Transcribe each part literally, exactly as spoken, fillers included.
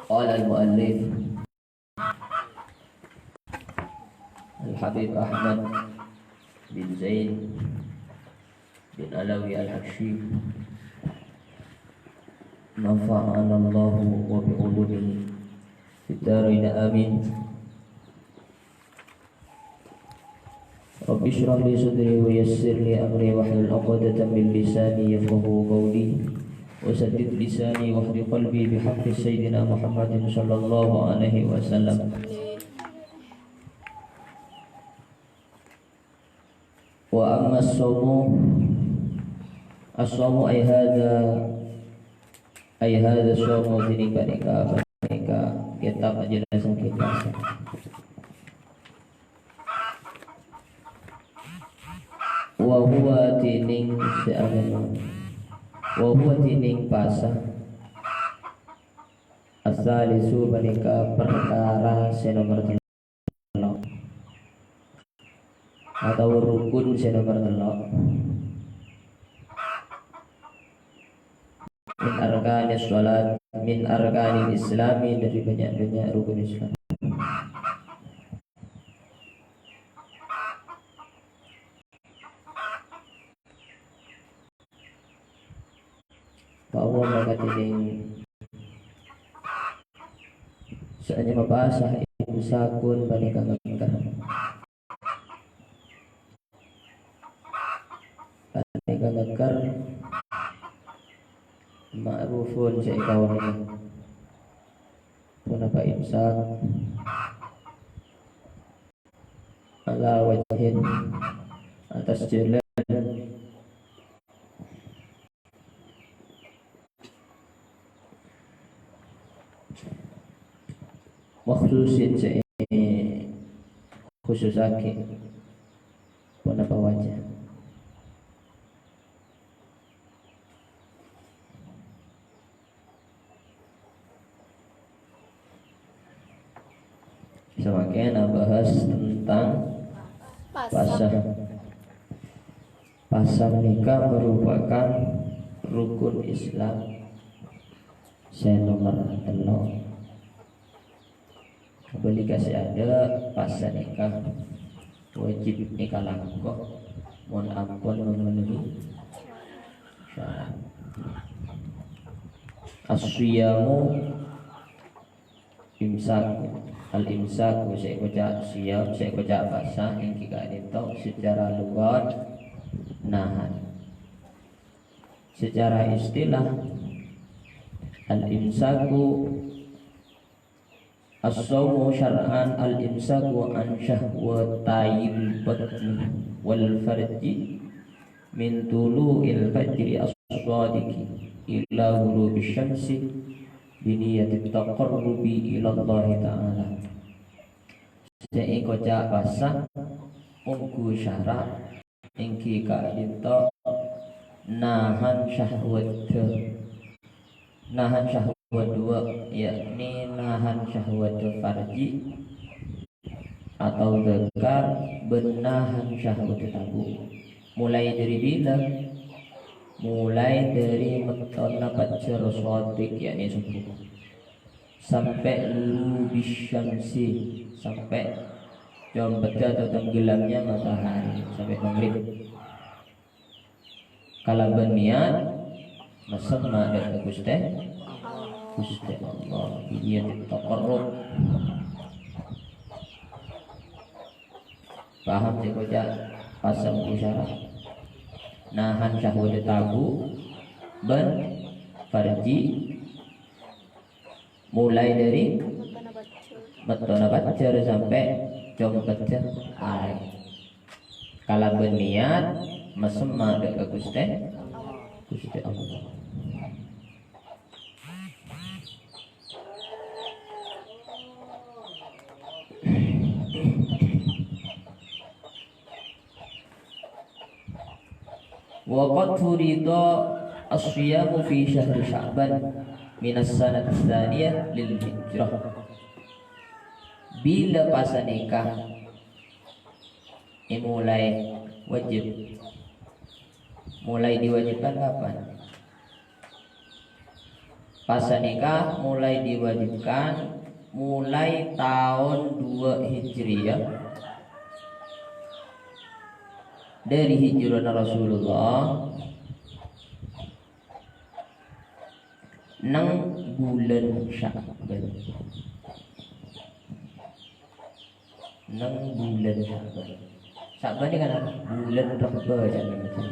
Qala al-mu'allif Al-Habib Ahmad bin Zain bin Alawi Al-Habsyi, nafa'anallahu wa bi ulumihi fid darain, amin. Rabbi shrah li sadri wa yassir li amri wahlul 'uqdatam min lisani yafqahu qawli. Wa saddid lisani wahdi qalbi bihaqqi Sayyidina Muhammadin sallallahu alaihi wasallam. Wa amma as-sawmu, as-sawmu ay hadha, ay hadha as-sawmu, dhineng panèka, panèka kètab ajelassaghi pasa. Wa huwa, dhineng sè anèma. Wa huwa, dhineng pasa. As-salisu, panèka parkara sè nomer tello'. Otabâ rukun sè nomer tello'. Min arkanis shalat, min arkanil islami, dâri bânnya'-bânnya' rukun Islam. Pa'ompama kadhinèng sè anèma pasa, imsakun panèka ngèkkèr. Panèka ngèkkèr ma'rufun sè èkaonè. Ponapa imsak? Ala wajhin, atas jhâlân makhsusin, sè khususaghi ponapa wajah. Samangkèn abahas tentang pasa. Pasa. Pasa nèka merupakan rukun Islam sè nomer tello'. Bâli ka sè adâ', pasa nèka wajib èkalako mon ampon memenuhi syarat. As-siyamu imsak, al-imsaku sè èkoca' siyam, sè èkoca' pasa, èngghi ka'dinto secara lughat nahan. Secara istilah, al-imsaku As-shaumu syar'an al-imsaku an syahwatayil batni wal farji min tulu'il fajri as-shadiqi ila ghurubi syamsi bi niyatit taqarrubi ilallahi ta'ala. Sè èkoca' pasa ongghu syara' èngghi ka'dinto nahan syahwat dâ-, nahan syahwat duwâ', yakni nahan syahwat farji atau dzakar bân nahan syahwat tabu'. Mulai dâri bilâ? Mulai dâri mettona fajr shadiq, yakni subuh. Sampè' ghurubi syamsi, sampè' compeddhâ atau tenggelamnya matahari, sampè' maghrib. Kalabân niat masemma' dâ' ka Ghustè, Ghustè Allah. Bi niyatit taqarrub. Paham sè èkoca' pasa ongghu syara'? Nahan syahwat tabu' bân farji. Mulai dâri mettona fajr sampè' compeddhâ arè. Kalabân niat masemma' dâ' ka Ghustè, Ghustè Allah. Wa qad furida as-siyamu fi syahri Sya'ban minas sanati tsaniyah lil hijrah. Bilâ pasa nèka èmolaè wajib? Mulai diwajibkan kapan? Pasa nèka mulai diwajibkan mulai taon dua Hijriyah, dâri hijrana Rasulullah, neng bulân Sya'ban. Neng bulân Sya'ban. Sya'ban nèka kan bulân Rebbâ, jhâ' nèka.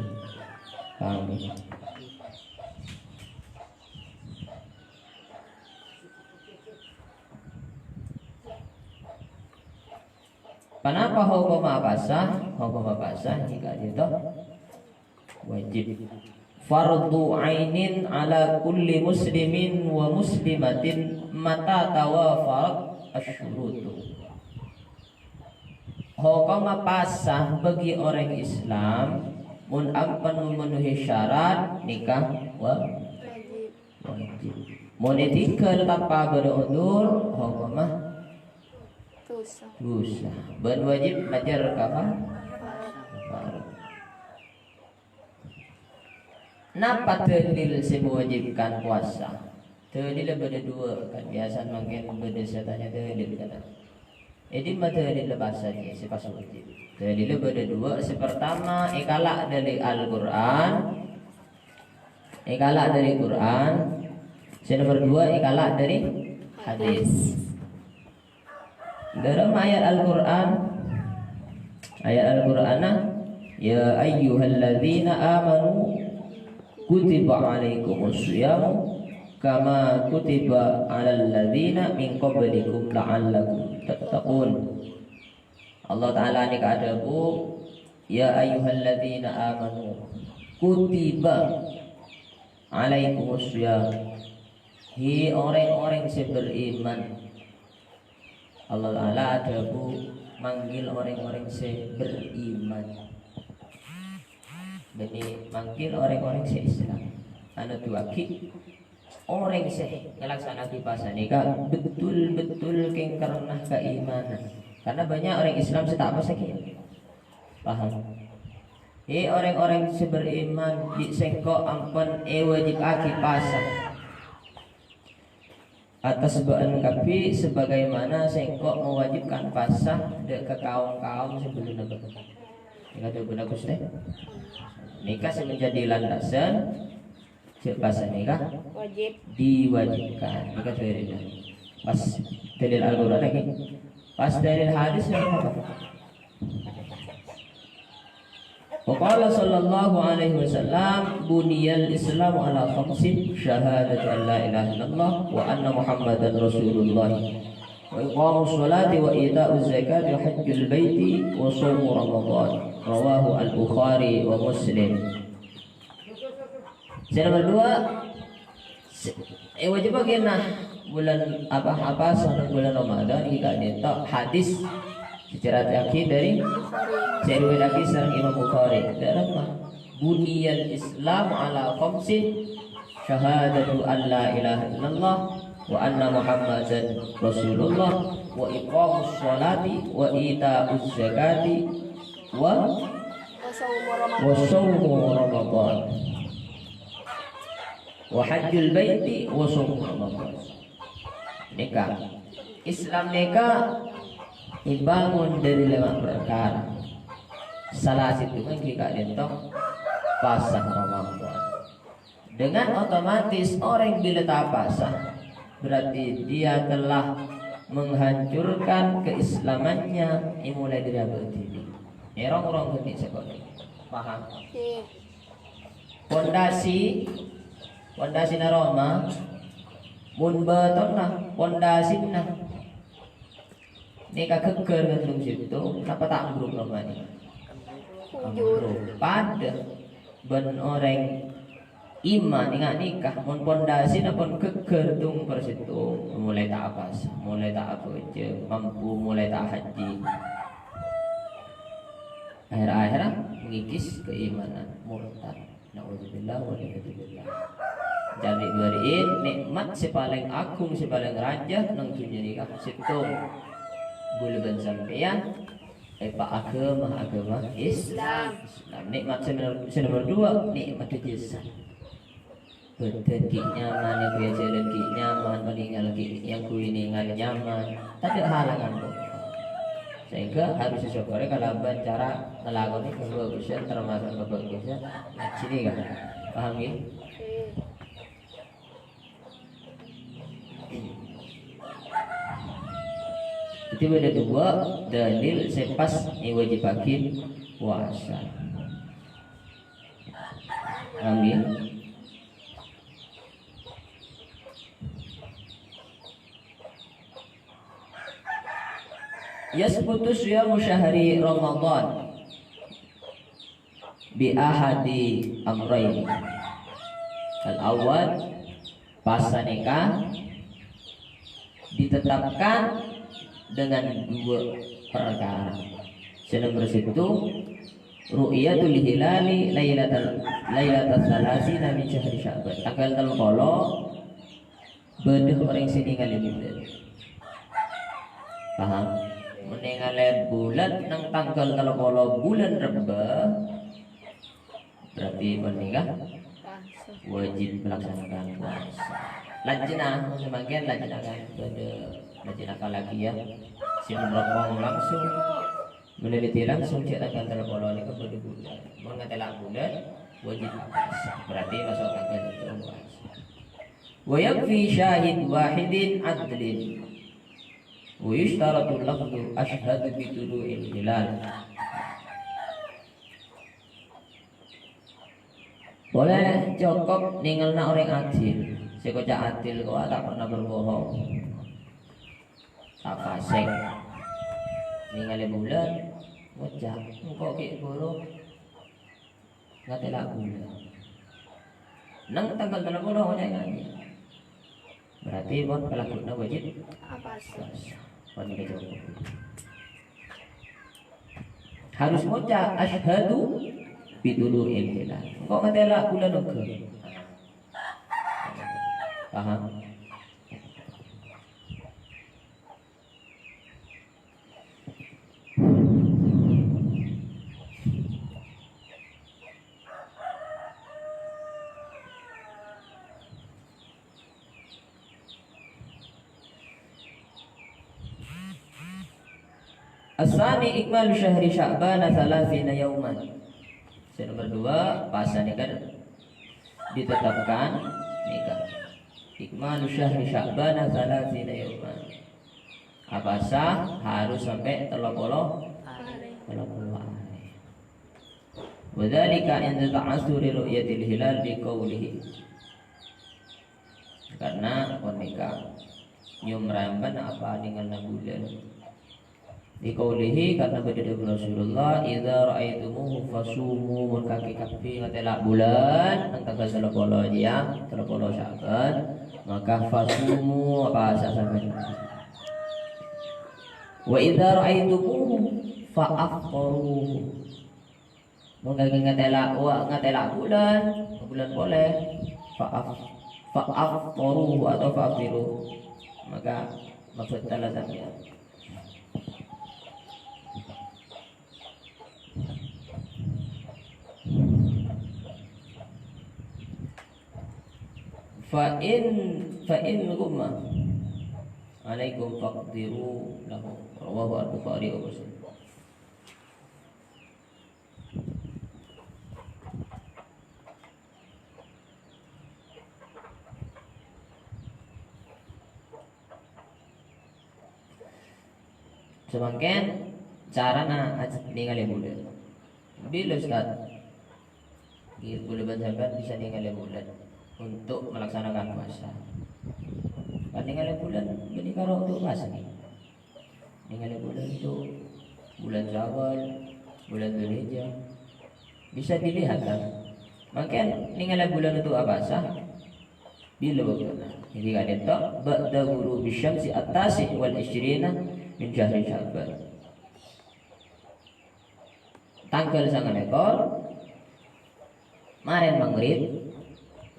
Paham, ya? Ponapa hokomma pasa? Hokomma pasa nèka ka'dinto wajib. Fardhu ainin ala kulli muslimin wa muslimatin mata tawafarat asy-syurutu. Hokomma pasa bagi orèng Islam, mon ampon memenuhi syarat, nèka wa-, wajib. Mon ètinggal tanpa bâdâ udzur, hokomma dosa. Dosa. Bân wajib majâr kafar-, kafarat. Napa dalil sè mewajibkan puasa? Dalilla bâdâ dua, kan biasa mangkèn bâdâ sè tanya dalil, kan. È dimma dalilla pasa jiyâ sè pas wajib? Dalilla bâdâ dua. Sè pertama, èkala' dâri Al-Qur'an. Èkala' dâri Qur'an. Sè nomor dua, èkala' dâri hadis. Dâlem ayat Al-Qur'an, ayat Al-Qur'anna, "Ya ayyuhalladzina amanu kutiba alaikumus shiyamu kama kutiba alal ladzina min qablikum la'allakum tattaqun." Allah Ta'ala nèka adhâbu, "Ya ayyuhalladzina amanu kutiba alaikumus shiyam." He, orèng-orèng sè beriman. Allah Ta'ala adhâbu manggil orèng-orèng sè beriman. Bânnè manggil orèng-orèng sè Islam. Anu duwâghi, orèng sè ngalaksana'aghi pasa nèka betul-betul kèng karna kaimanan. Karna bânnya' orèng Islam sè ta' pasa kèya. Paham? He, orèng-orèng sè beriman, bi' sèngko' ampon èwajibaghi pasa. Atas bâ'ân kabbhi, sebagaimana sèngko' mewajibkan pasa dâ' ka kaum-kaum sabellunna bâ'ân. Nèka dhâbuna Ghustè. Nèka sè menjadi landasan, jhâ' pasa nèka wajib. Diwajibkan. Nèka dalilnya. Pas dalil Al-Qur'an lagi. Pas dalil hadis yang apa? Wa qala sallallahu alaihi wasallam, "Buniyal Islamu ala khamsin, syahadati an la ilaha illallah wa anna Muhammadan Rasulullah, wa iqamus salati wa ita'uz zakati wa hajjul baiti wa shaumu Ramadan." Rawahu Al-Bukhari wa Muslim. Sè nomor dua, sè, è, wajib bâgiyân bulân apa, apa, sè bulân Ramadan, nèka ka'dinto hadis sè ècarèta'aghi dâri, sè èriwayataghi sareng Imam Bukhari. Dâ' remma, "Buniyal Islam ala khamsin, syahadatu an la ilaha illallah, wa anna Muhammadan Rasulullah, wa iqamus sholati, wa ita'uz zakati, wa, wa shaumu Ramadan." Wa hajjul baiti wa shaumu Ramadan. Nèka, Islam nèka èbângon dâri lèma' parkara. Sala sèttong èngghi ka'dinto pasa Ramadan. Dengan otomatis orèng bilâ ta' pasa, berarti dia telah menghancurkan keislamannya, èmolaè dâri abâ' dhibi'. Èrong-rong ghâni' sakonè'. Paham? Iya. Pondasi, pondasina roma, mon bâtonna, pondasina nèka ghâgghâr ghândum sèttong, napa ta' ambruk romana? Bujur. Ambruk. Padâ bân orèng iman, ènga' nèka, mon pondasina pon ghâgghâr tong per sèttong, molaè ta' apasa, molaè ta' abhâjâng, mampu molaè ta' hajji. Akhèr-akhèrra ngikis keimanan, murtad. Na'udzubillah wal iyadzubillah. Jhâ' rè'-duwâ' rè'in, nè'mat sè palèng aghung, sè palèng rajâ neng dhunnya nèka sèttong. Ghulâ bân sampèyan èpa-, aghâma, aghâma Is-, Islam. Islam. Nè'mat sè nomor, sè nomor dua, nè'mat dhâjâsân. Bâdân ghi' nyaman, èkoyâ jhâlân ghi' nyaman, panèngal ghi' nyangghuy nèngal nyaman. Tadâ' halangan, kok. Sehingga harus èsokkorè kalabân cara ngalakonè kabhâghusân, termasuk kabhâghusân ngajhi nèka. Paham, ghi? Jadi bâdâ dua dalil sè pas èwâjibaghi puasa. Paham, ghi? Yasbutu siyamu syahri Ramadan bi ahadi amrayn. Al-awwal, puasa nèka ditetapkan dengan dua perkara. Sè nomor sèttong, ru'yatul hilali lailatal, lailatal salasina min syahri Sya'ban. Tangghâl tello polo bâdâ orèng sè nèngalè bulân. Paham? Mon nèngalè bulân neng tangghâl tello polo bulân Rebbâ, berarti panèka wajib melaksanakan puasa. Lajânna, samangkèn lajânna kan bâdâ lajânna apalagi ya, sè merokok langsung, meneliti langsung cè' tangghâl tello polo nèka bâdâ bulân. Mon ngatèla' bulân, wajib puasa. Berarti maso' tangghâl tello puasa. Wa yakfi syahid wahidin adlin. Wa yusytaratu lafzu asyhadu bi tulu'il hilal. Polè cokop nèngalna orèng adil. Sè koca' adil kok ta' pernah berbohong. Ta' fasik. Nèngalè bulân, ngoca', "Engko' ghi' buru ngatèla' bulân." Neng tangghâl tello polo ngoca' ngajhi. Berarti pon pelakunya wajib puasa. Pon wajib. Harus ngoca' asyhadu bi tulu'il hilal. Engko' ngatèla' bulân ongghâ. Paham? As-sani ikmalu syahri Sya'bana salasina yauman. Sè nomor dua, puasa nèka ditetapkan nèka. Ikmalu syahri Sya'bana salasina yauman. Apasa harus sampai tello polo, tello polo arè. Wa dzalika inda ta'assuri ru'yatil hilal bi qaulihi. Karena panèka nyomramban apa nèngalna bulân. Bi qaulihi, karena bâdâ dhâbuna Rasulullah, "Idza ra'aitumuhu fasumu," mon kakè kabbhi ngatèla' bulân, neng tangghâl tello polo jiyâ, tello polo Sya'ban, maka fasumu, apasa sampèyan. Wa idza ra'aitumuhu fa afṭhiru. Mon kakè ngatèla', wa, ngatèla' bulân, bulân polè, fa af-, fa afṭhiru atau fa afṭhiru. Maka maksud sampèyan. Fa in, fa in ghumma alaikum faqdiru lahu. Rawahu al-Bukhari wa Muslim. Samangkèn carana aj-, nèngalè bulân. Bilâ, Ustaz? Ghi, bulân bân sampèyan bisa nèngalè bulân untuk melaksanakan puasa. Kan nèngalè bulân bânnè karo untuk puasa nèka. Nèngalè bulân itu bulân Syawal, bulân Dzulhijjah. Bisa dilihat, kan? Mangkèn nèngalè bulân itu apasa? Bilâ bâktona? Jadi, ka'dinto, ba'da ghurubi syamsi at-tasi' wal isyrina min syahri Sya'ban. Tangghâl sangalèkor, marèn maghrib,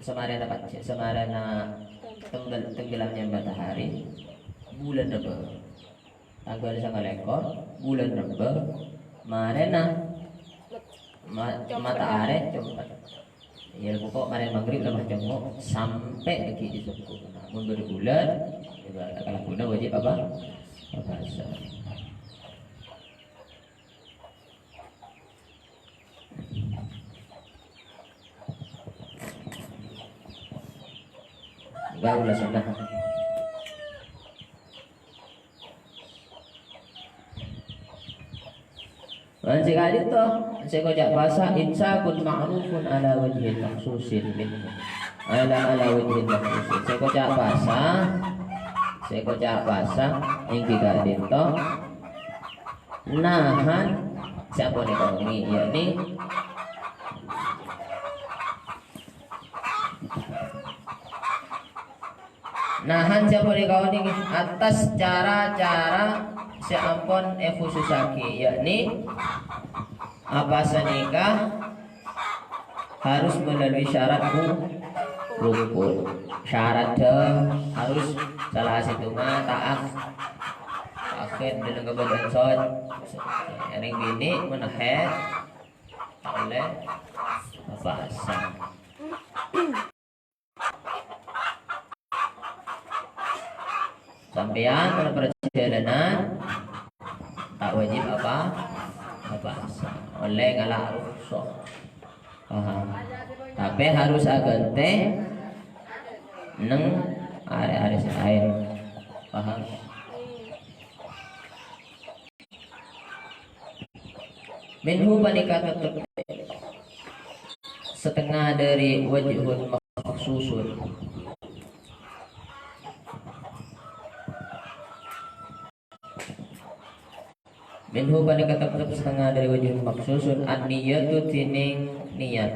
samarèna pajâ-, samarèna tenggel-, tenggelamnya matahari, bulân Rebbâ. Tangghâl sangalèkor, bulân Rebbâ, marèna ma-, mata arè compet. Ya, pokok marèn maghrib la pas congok sampè' ghi' èsengko'. Nah, mon bâdâ bulân, ya, kalakona wajib apa? Puasa. Enggak, ulah sunnah. Lan sè ka'dinto, sè ngoca' pasa, imsakun ma'rufun ala wajhin makhsusin minhu. Ala, ala wajhin makhsusin. Sè ngoca' pasa, sè ngoca' pasa, èngghi ka'dinto, nahan sè ampon èkaonèngè, yakni nahan sè ampon èkaonèngè atas cara-cara sè ampon èkhususaghi, yakni apasa nèka harus melalui syarat ru-, rukun. Syarat harus salah sèttongnga ta'ah, akhir dalam keadaan sot. Yang binè' menahan oleh apa asal. Sampèyan dalam perjalanan ta' wajib apa? Apa? Ollè ngala' rukhsah. Paham? Tapè harus aghântè neng arè-arè sè laèn. Paham? Minhu panèka teptep satengnga dâri wajhun makhsusun. Minhu panèka teptep satengnga dâri wajhun makhsusun an-niyatu dhinèng niyat.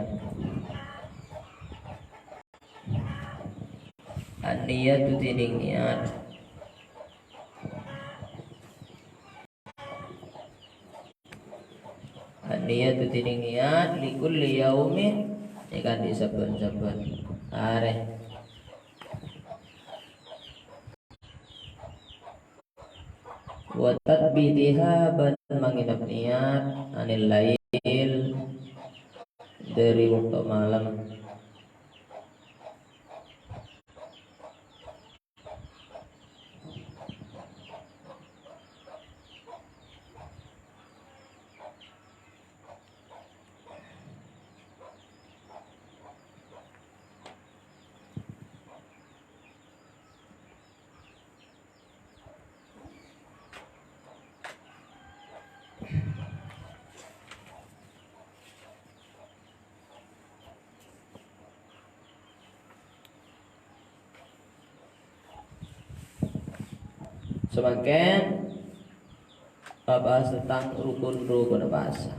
An-niyatu dhinèng niyat. An-niyatu dhinèng niyat li kulli yaumin, è kandhi sabbhân-sabbhân arè. Wa tatsbiha bân mangenep niyat anil lail dâri bâkto malem. Samangkèn abahas tentang rukun-rukunna pasa.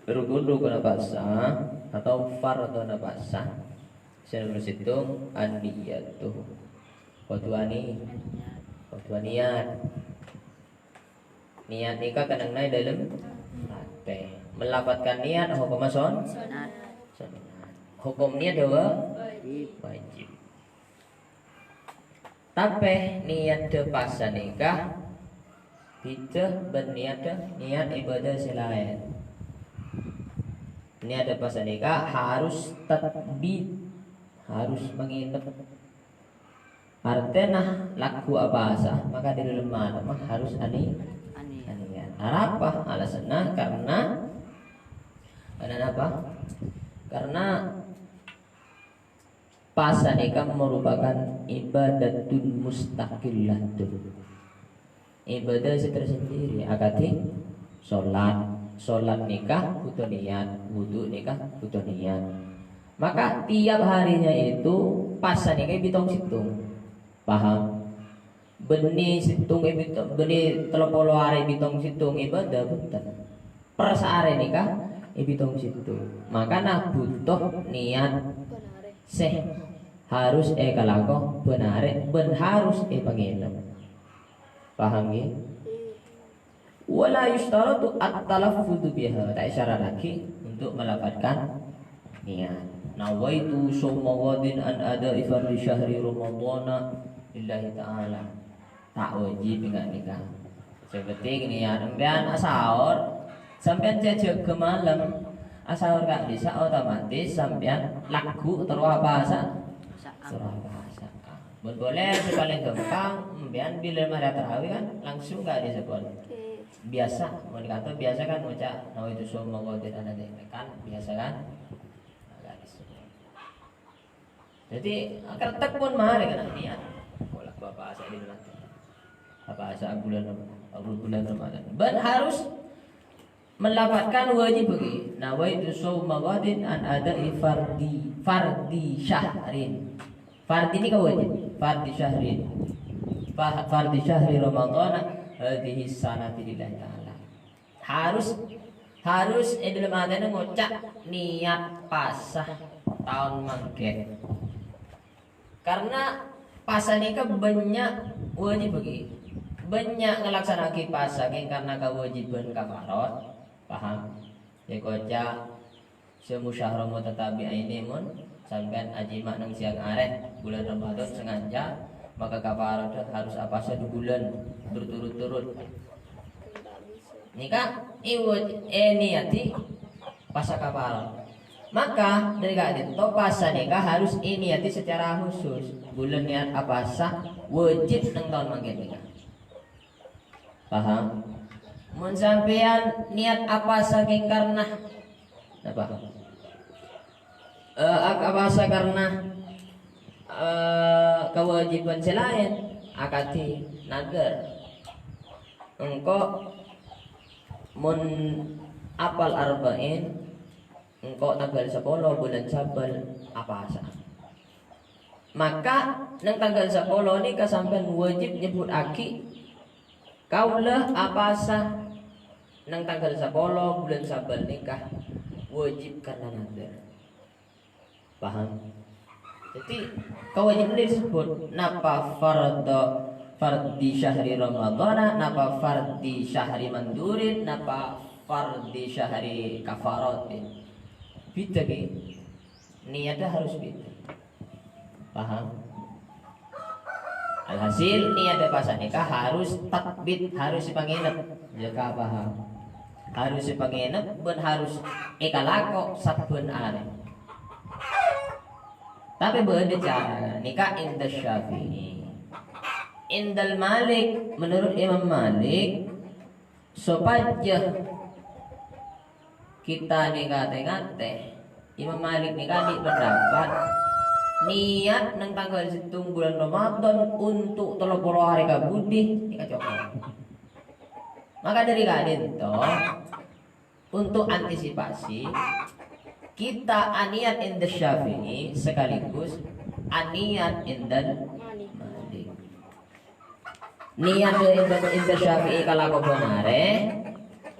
Rukun-rukunna pasa atau fardhuna pasa. Sè nomer sèttong, an-niyatu. Kodhu ani-, kodhu aniyat. Niyat nèka kennengnganna è dâlem atè. Melafadzkan niyat hokomma son-, sunnat. Hokom niyat apa? Wajib. Tapè niyaddhâ pasa nèka bhidhâ bân niyaddhâ niyat ibadah sè laèn. Niyaddhâ pasa nèka harus tatbit, harus mangenep. Artèna lagghu apasa, maka dâri lemma harus ani-, Ani. aniyat. Arapa alasanna? Karena, karena apa? Karena pasa nèka merupakan ibadatun mustaqillatun. Ibadah sè tersendiri, akadhi sholat. Sholat nèka butuh niat, wudu nèka butuh niat. Maka tiap harinya itu pasa nèka bâdâ tong sèttong. Paham? Bânnè sèttong è bâdâ tong, bânnè tello polo arè bâdâ tong sèttong ibadah, bhunten. Per saarè nèka è bâdâ tong sèttong. Makana butuh niat sè harus èkalako bân arè, bân harus èpangenep. Paham, ngghi? Wala yusytaratu at-talaffudzu biha. Ta' èsyarataghi untuk melafadzkan niat. Nawaitu shauma ghadin an ada'i fardhi syahri ramadhana lillahi ta'ala. Ta' wajib enga' nèka. Sè penting niat. Sampèyan asaor, sampèyan jhâ' jâgâ malem. Asaor ka'dhissa' otomatis sampèyan lagghu' terro apasa? Terro apasa. Mon polè sè palèng ghâmpang, sampèyan bilâ marè tarawih kan langsung ka'dhissa' pon. Oke. Biyasa, mon ka'dinto biyasa kan ngoca', "Nawaitu shauma ghadin an hada ifar." Kan biyasa kan? Nah, ka'dhissa'. Dhâddhi, kertep pon marè kèng niyat. Pola bâpa' sè di neraka. Bâpa' sè bulan Ram-, bulan Ramadan. Bân harus melafadzkan wajib bagi. "Nawaitu shauma ghadin an ada'i fardhi, fardhi syahrin." Fardhi nèka wajib. Fardhi syahrin. Fa-, fardhi syahri Ramadhana hadhihi sanati lillahi ta'ala. Harus, harus è dhâlem atèna ngoca' niyat pasa taon mangkèn. Karena pasa nèka bânnya' wajib bagi. Bânnya' ngalaksana'aghi pasa kèng karena kawâjibhân kafarot. Paham? Sè koca', "Shamu syahrayn mutatabi'aini," mon sampèyan ajima' neng sèyang arè, bulân Ramadan sengaja, maka kafaratnya harus apasa dua bulan berturut-turut. Nèka iwet, eh, niyati pasa kafarat. Maka, dâri ka'dinto pasa nèka harus èniyati secara khusus. Bulân niyat apasa wajib neng taon mangkèn nèka. Paham? Mon sampèyan niyat apasa kèng karna, napa? Eh, ap-, apasa karna, eh, kawâjibhân sè laèn, akadhi nadhâr. Engko' mon apal Arba'in, engko' tangghâl sapolo bulân Sabbâl apasa. Maka, neng tangghâl sapolo nèka sampèyan wajib nyebbhuttaghi, "Kaulâ apasa neng tangghâl sapolo bulân Sabbâl nèka wajib karna nadhâr." Paham? Dhâddhi, kawâjibhân disebbhut, napa fardhu, fardhi syahri Ramadhana, napa fardhi syahri mandhurin, napa fardhi syahri kafaratin. Bhidhâ, ghi? Niyatnya harus bhidhâ. Paham? Alhasil, niyat apasa nèka harus tatbit, harus èpangènep. Jhâ' paham. Harus èpangènep bân harus èkalako sabbhân arè. Tapè bâdâ cara, nèka inda Syafi'i. Indal Malik, menurut Imam Malik, sopajâ kita nèka tè-ngatè, Imam Malik nèka andi' pendapat, niyat neng tangghâl sèttong bulân Ramadan untuk tello polo arè ka budi, nèka cokop. Maka dâri ka'dinto, untuk antisipasi, kita aniyat inda Syafi'i sekaligus aniyat indal Malik. Niyat inda, inda Syafi'i kalako bân arè,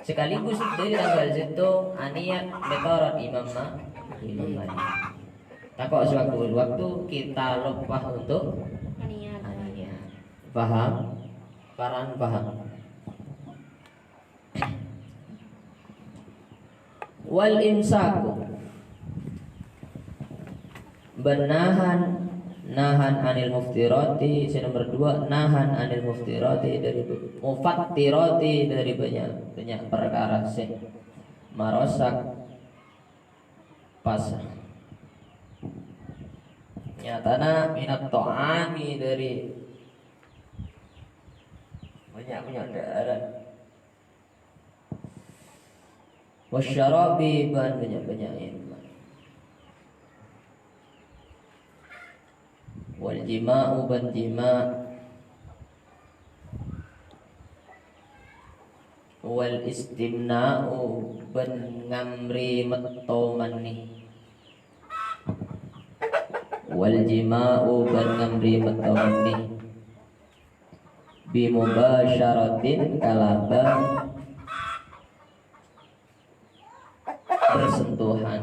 sekaligus dâri tangghâl sèttong aniyat mètorot Imam Ma-, Imam Malik. Tako' sewaktu-waktu kita lupa untuk aniyat. Paham? Paran paham? Wal imsaku. Bân nahan, nahan anil muftirati, sè nomer dua, nahan anil muftirati, dâri mufattirati, dâri bânnya', bânnya' parkara sè marosak pasa. Nyatana minat ta'ami dâri bânnya'-bânnya' dhâ'ârân. Wasyarabi bân bânnya'-bânnya' ènma'. Wal jima'u bân jima'. Wal istimna'u bân ngamri metto mani. Wal jima'u bân ngamri metto mani. Bimubasyaratin kalabân bersentuhan.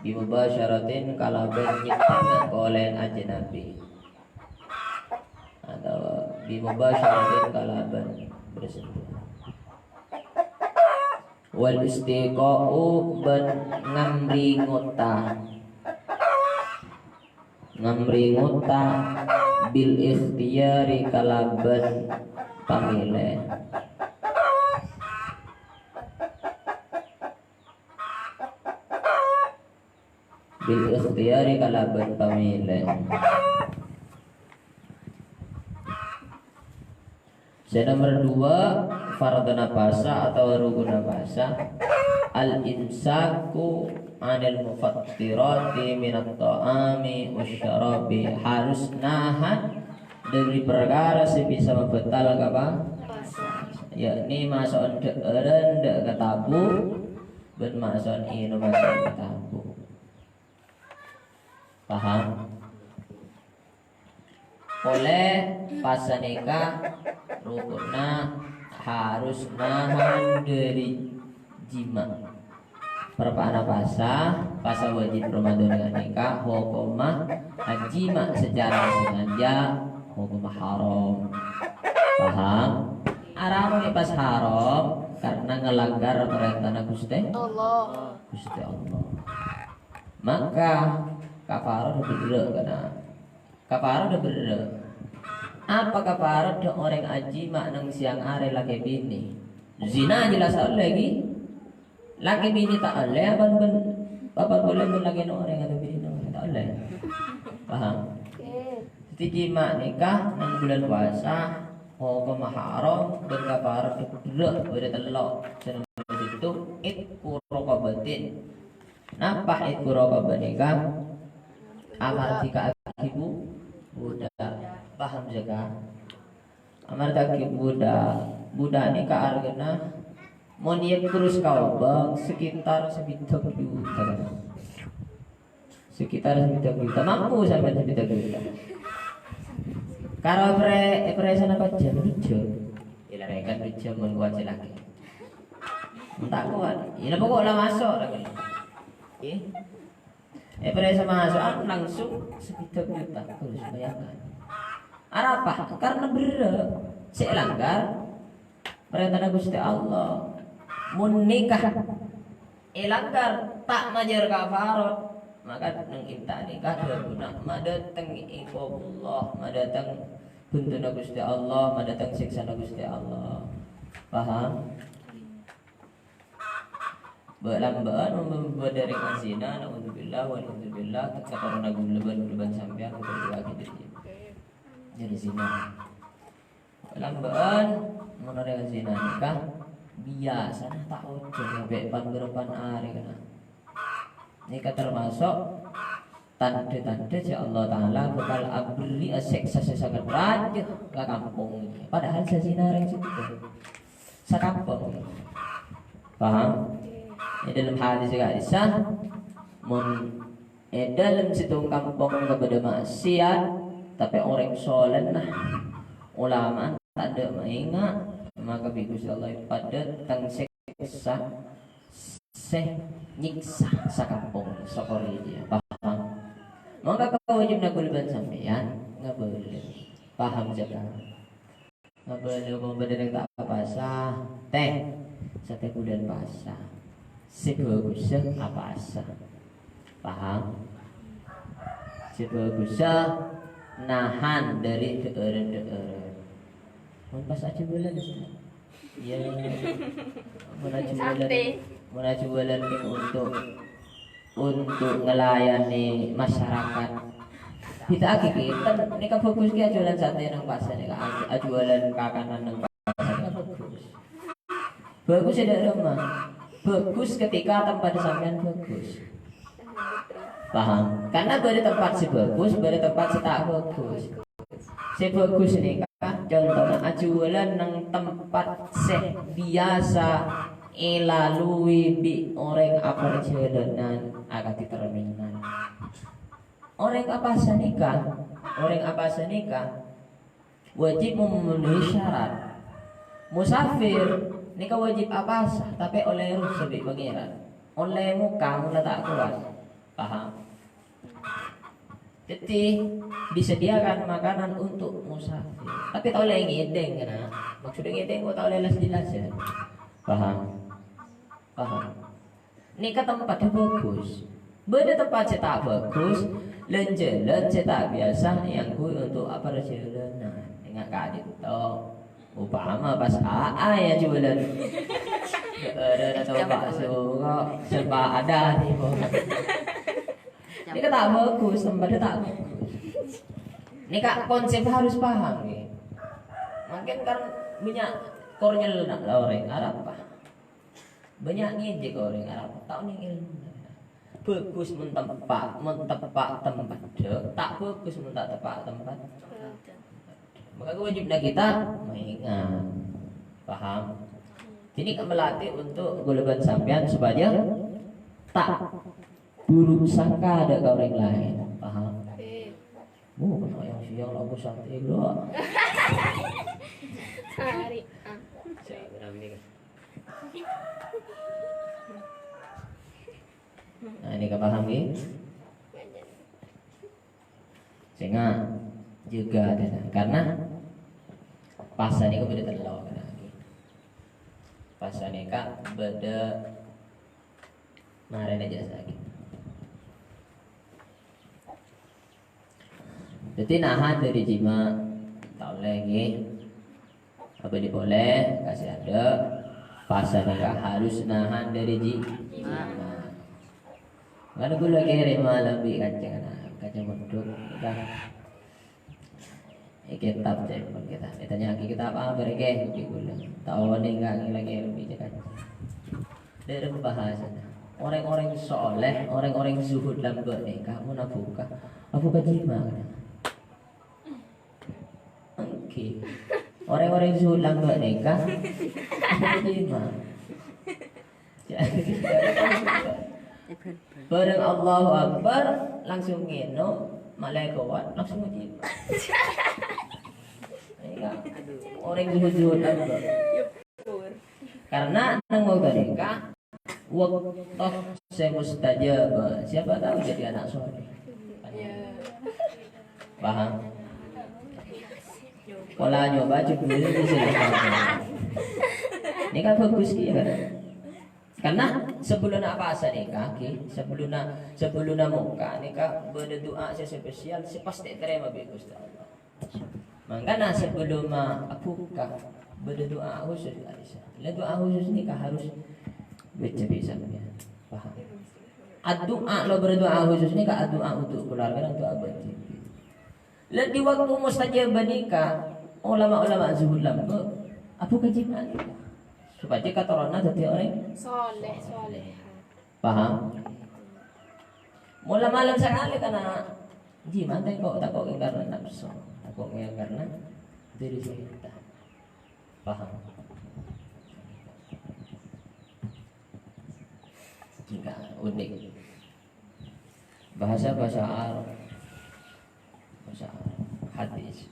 Bimubasyaratin kalabân nyèttèngnga polèn ajnabi. Otabâ bimubasyaratin kalabân bersentuhan. Wal istiqa'u bân ngamri ngota. Ngamri ngota bil ikhtiyari kalabân pamilè. ikhtiyari kalabân pamilè. Sè nomer dua, fardhuna pasa atawa rukunna pasa, al-imsaku 'anil mufattirati minat tha'ami wasyarabi, harus nahan dhâri parkara sè bisa mabatal ka pa-, yakni maso'on dhâ'ârân dhâ' ka tabu', bân maso'on ènom maso'on ka tabu'. Paham? Polè pasa nèka rukunna harus nahan dhâri jima'. Parpa'na pasa, pasa wajib Ramadan nèka hokomma jima' secara sengaja, hokomma haram. Paham? Haram nè pas haram karena ngelanggar parèntana Ghustè Allah. Ghustè Allah. Maka kafarat berrâ' kana. Kafarat berrâ'. Apa kafarat orèng ajima' neng sèyang arè lakè binè? Zina jelas ta' ollè, ghi. Lakè binè ta' ollè, apa bân, apa polè bân lakèna orèng atau binèna orèng ta' ollè. Paham? Oke. Dhâddhi jima' nèka neng bulân puasa, hokomma haram, bân kafarat berrâ' bâdâ tello'. Sè nomer sèttong, itqu raqabatin. Napa itqu raqabah nèka? Amardhika'aghi bu-, budak. Paham, jâgâ? Amardhika'aghi budak. Budak nèka argana mon èyèkrus ka obâng sekitar sabidhâk juta. Sekitar sabidhâk juta. Mampu sampèyan sabidhâk juta? Karo èpèrè-, èpèrèsana pajhâm, pajhâm. Èlarèkan pajhâm mon kowat sè lakè. Mon ta' kowat, ya pokok la maso' la. Oke. Èpèrèsa maso'an langsung sabidhâk juta. Terus bayangkan. Arapa? Karena berrâ'. Sè èlanggar parèntana Ghustè Allah. Mon nèka èlanggar, ta' majâr kafarat, maka neng ènta' nèka dhâbuna madâteng iqabullah, madâteng bhunto'na Ghustè Allah, madâteng sèksana Ghustè Allah. Paham? Bâ'-lambâ'ân mon bâdâ rèng azina, na'udzubillah, wal 'iyadzubillah, katoronanna ghulâ bân, ghulâ bân sampèyan, ghulâ bân sampèyan, dhâri zina. Bâ'-lambâ'ân mon orèng azina nèka biyasana ta' ojhân sampè' pan-bârâmpan arè kana. Nèka tamaso' tandhâ-tandhâ jhâ' Allah Ta'ala bhâkal abherri' sèksa sè sanget rajâ ka kampong. Padahal sè zina rèng sèttong. Sakampong. Paham? È dâlem hadis ka'dissa', mon è dâlem sèttong kampong kabâdâ ma'siyat, tapè orèng solèna, ulama'na tadâ' maènga', maka bi' Ghustè Allah èpadâteng sèksa sè nyèksa sakampong, sakorè' jiyâ. Paham? Maka kawâjibhânna ghulâ bân sampèyan ngabâlâ. Paham, jhâ'? Ngabâlâ mon bâdâ rèng ta' apasa, tè, satè bulân pasa. Sè bhâghussâ apasa. Paham? Sè bhâghussâ nahan dhâri dhâ'ârân-dhâ'ârân. Mon pas ajhâbâlân, Ustaz. Iyâ. Mon ajhâbâlân, mon ajhâbâlân untuk untuk ngelayanè masyarakat. Bhidhâ'aghi kènten, nèka bhâghus kè ajhâbâlân satè neng pasar nèka, aj-, ajhâbâlân kakanan neng pasar nèka bhâghus. Bhâghus è dâlem, bhâghus ketika tempat sampèyan bhâghus. Paham? Karena bâdâ tempat sè bhâghus, bâdâ tempat sè ta' bhâghus. Sè bhâghus nèka, contona ajhâbâlân neng tempat sè biyasa èlalui bi' orèng aparjhâlânan akadhi terminal. Orèng apasa nèka, orèng apasa nèka wajib memenuhi syarat. Musafir nèka wajib apasa, tapè ollè rukhsah bi' Pangèran. Ollè moka mon la ta' kowat. Paham? Dhâddhi, disediakan makanan untuk musafir. Tapè ta' ollè ngèdhing, kana? Maksudnya ngèdhing kok ta' ollè las-jelas, ya? Paham? Paham. Nèka tempat sè bhâghus. Bâdâ tempat sè ta' bhâghus, lan-jhâlân sè ta' biyasa èangghuy untuk aparjhâlânan. Enga' ka'dinto. Upama pas A A ya, jhâlân. Bârâ' atau bakso kok, sè paḍâ nèko. Nèka ta' bhâghus, tempatnya ta' bhâghus. Nèka konsep harus paham, ya. Mungkin kan bânnya' kor nyellana la orèng Arafah. Bânnya' ngèjek orèng Arafah, ta' onèng èlmuna. Bhâghus mon teppa', mon teppa' tempatnya, ta' bhâghus mon ta' teppa' tempat. Maka wajibnya kita mengingat. Paham? Jadi, melatih untuk kaulâ bân sampèyan supaya ta' buruk sangka dâ' ka orèng laèn. Paham? Oh, kena yang siang lagu sate, bro. Hari, ah. Nah, ini kepaham, ya? Sehingga juga ada. Karena puasa nèka bâdâ tello', kan? Puasa nèka bâdâ marèna jasa, gitu. Jadi nahan dari jima', ta' ollè, ngghi. Abâli polè, kasih ada. Puasa nèka harus nahan dari ji-, jima'. Kan kaulâ kèrèm malem bi' kancana, kanca mondhuk. Udah. Iki kitab cèpon kita. Ditanya kitab apa, berke? Di kaulâ. Ta' onèng ngghi lagi lebih cekak. Dâri bahasana. Orèng-orèng soleh, orèng-orèng zuhud lambâ' nèka, mon abuka. Abuka jima'. Oke. Orèng-orèng zuhud lambâ' nèka, abuka jima'. Bâreng Allahu Akbar, langsung ngènom, malè kowat, langsung jima'. Nèka, orèng zuhud-zuhud lambâ'. Karena neng bâkto nèka, bâkto sè mustajab. Siapa tahu jadi anak soleh. Paham? Pola nyoba, coba dulu, silahkan. Nèka bhâghus, iyâ, kan? Karena sebelum apa asa nèka, ghi, sebelum, sebelum moka nèka bâdâ du'a sè spesial, sè pastè ètarèma bi' Ghustè Allah. Mangkana sebelum abuka, bâdâ du'a khusus, Aisyah. Lah, du'a khusus nèka harus baca bisa, ya. Paham? Addu'a, lo berdoa khusus nèka addu'a untuk keluarga dan untuk abadi. Lah, di waktu mustajab nèka, ulama-ulama zuhud lambâ', abuka jima' nèka. Supaya keturunanna dhâddhi orèng soleh, soleh. Paham? Mula malem sakalè kana jima' ta' kok, ta' kok karena nafsu, ta' kok karena diri sendiri. Paham? Jika unik. Bahasa-bahasa Arab. Bahasa Arab. Hadis.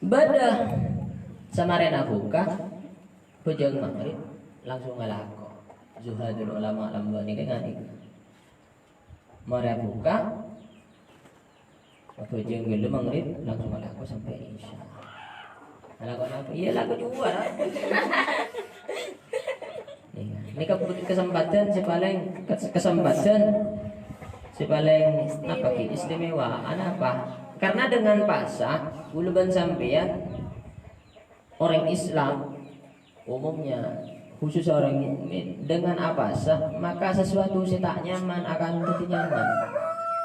Bâdâ samarèna buka, bhâjâng maghrib, langsung ngalako. Zuhadul ulama lambâ' nèka nganèka. Marè buka, bhâjâng ghâllu maghrib, langsung ngalako sampè' isya. Ngalako napa? Iyâ, lako jhuwâ. Iyâ. Nèka kesempatan sè palèng, kes-, kesempatan sè palèng apa, ghi, istimewa. Anapa? Karena dengan puasa, kaulâ bân sampèyan orèng Islam, umumnya, khusus orèng mukmin, dengan puasa, maka sesuatu sè ta' nyaman akan dhâddhi nyaman.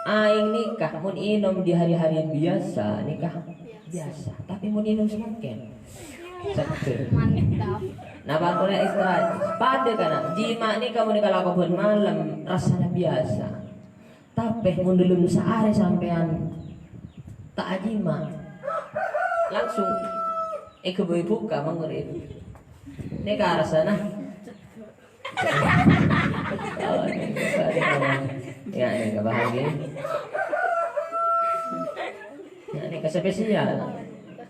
Aèng nèka, mon ènom di hari-hari biasa, nèka biasa. Tapi mon ènom samangkèn, seger. Mantap. Napa, kaulâ ekstra? Padâ kana, jima' nèka mon kalako bân malem, rassana biasa. Tapè mon dâlem saarè sampèyan ta' ajima', langsung èghâbây buka maghrib. Nèka rassana. Oh, nèka. Ya, nèka paham, ya? Ya, nèka spesial.